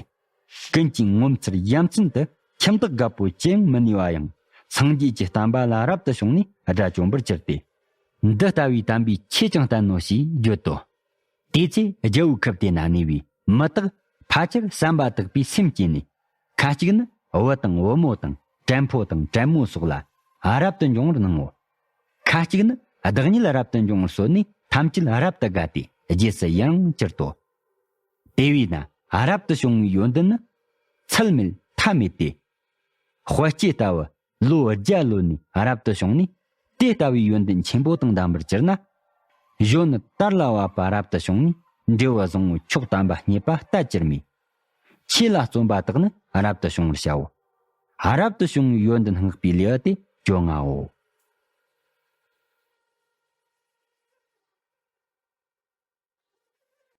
ཀུན་གྱིས་ངོ་མཚར་ཡ་མཚན་དུ་ཁྱིམ་བདག་རྒད་པོ་ཅི་ཡང་མི་ནུས་པ་ཡང་སངས་རྒྱས་ཀྱི་བསྟན་པ་ལ་རབ་ཏུ་བྱུང་ནས་དགྲ་བཅོམ་པར་གྱུར་ཏེ། འདི་ལྟ་བུའི་དམ་པའི་ཆོས་ཀྱང་བསྟན་ནོ་ཞེས་བརྗོད་དོ། དེ་ཚེ་རྒྱལ་པོའི་ཁབ་དེ་ན་གནས་པའི་མི་དག་ཕལ་ཆེར་བསམ་པ་དག་པའི་སེམས་སྐྱེས་ནས། ཁ་ཅིག་ནི་བུ་དང་བུ་མོ་དང་བྲན་ཕོ་དང་བྲན་མོ་སོགས་ལ་རབ་ཏུ་འབྱུང་བར་སྣང་ངོ་། ཁ་ཅིག་ནི་བདག་ཉིད་རབ་ཏུ་འབྱུང་བར་གསོལ་ནས་ཐམས་ཅད་རབ་ཏུ་དགའ་སྟེ་རྗེས་སུ་ཡི་རང་གྱུར་ཏོ། དེ་བས་ན་རབ་ཏུ་བྱུང་བའི་ཡོན་ཏན་ནི་ཚད་མེད་མཐའ་མེད་དེ། དཔལ་སྐྱེས་ལྟ་བུ་ལོ་བརྒྱ་ལོན་ནས་རབ་ཏུ་བྱུང་ནས་དེ་ལྟ་བུའི་ཡོན་ཏན་ཆེན་པོ་དང་ལྡན་པར་གྱུར་ན། གཞོན་ནུ་དར་ལ་བབ་པ་རབ་ཏུ་བྱུང་ནས་འབྲས་བུ་བཟང་པོ་མཆོག་དམ་པ་རྙེད་པ་ལྟ་ཅི་སྨོས། ཆོས་ལ་བརྩོན་པ་དག་ནི་རབ་ཏུ་བྱུང་བར་བྱའོ། རབ་ཏུ་བྱུང་བའི་ཡོན་ཏན་བསྔགས་པའི་ལེའུ་སྟེ་བཅོ་ལྔའོ།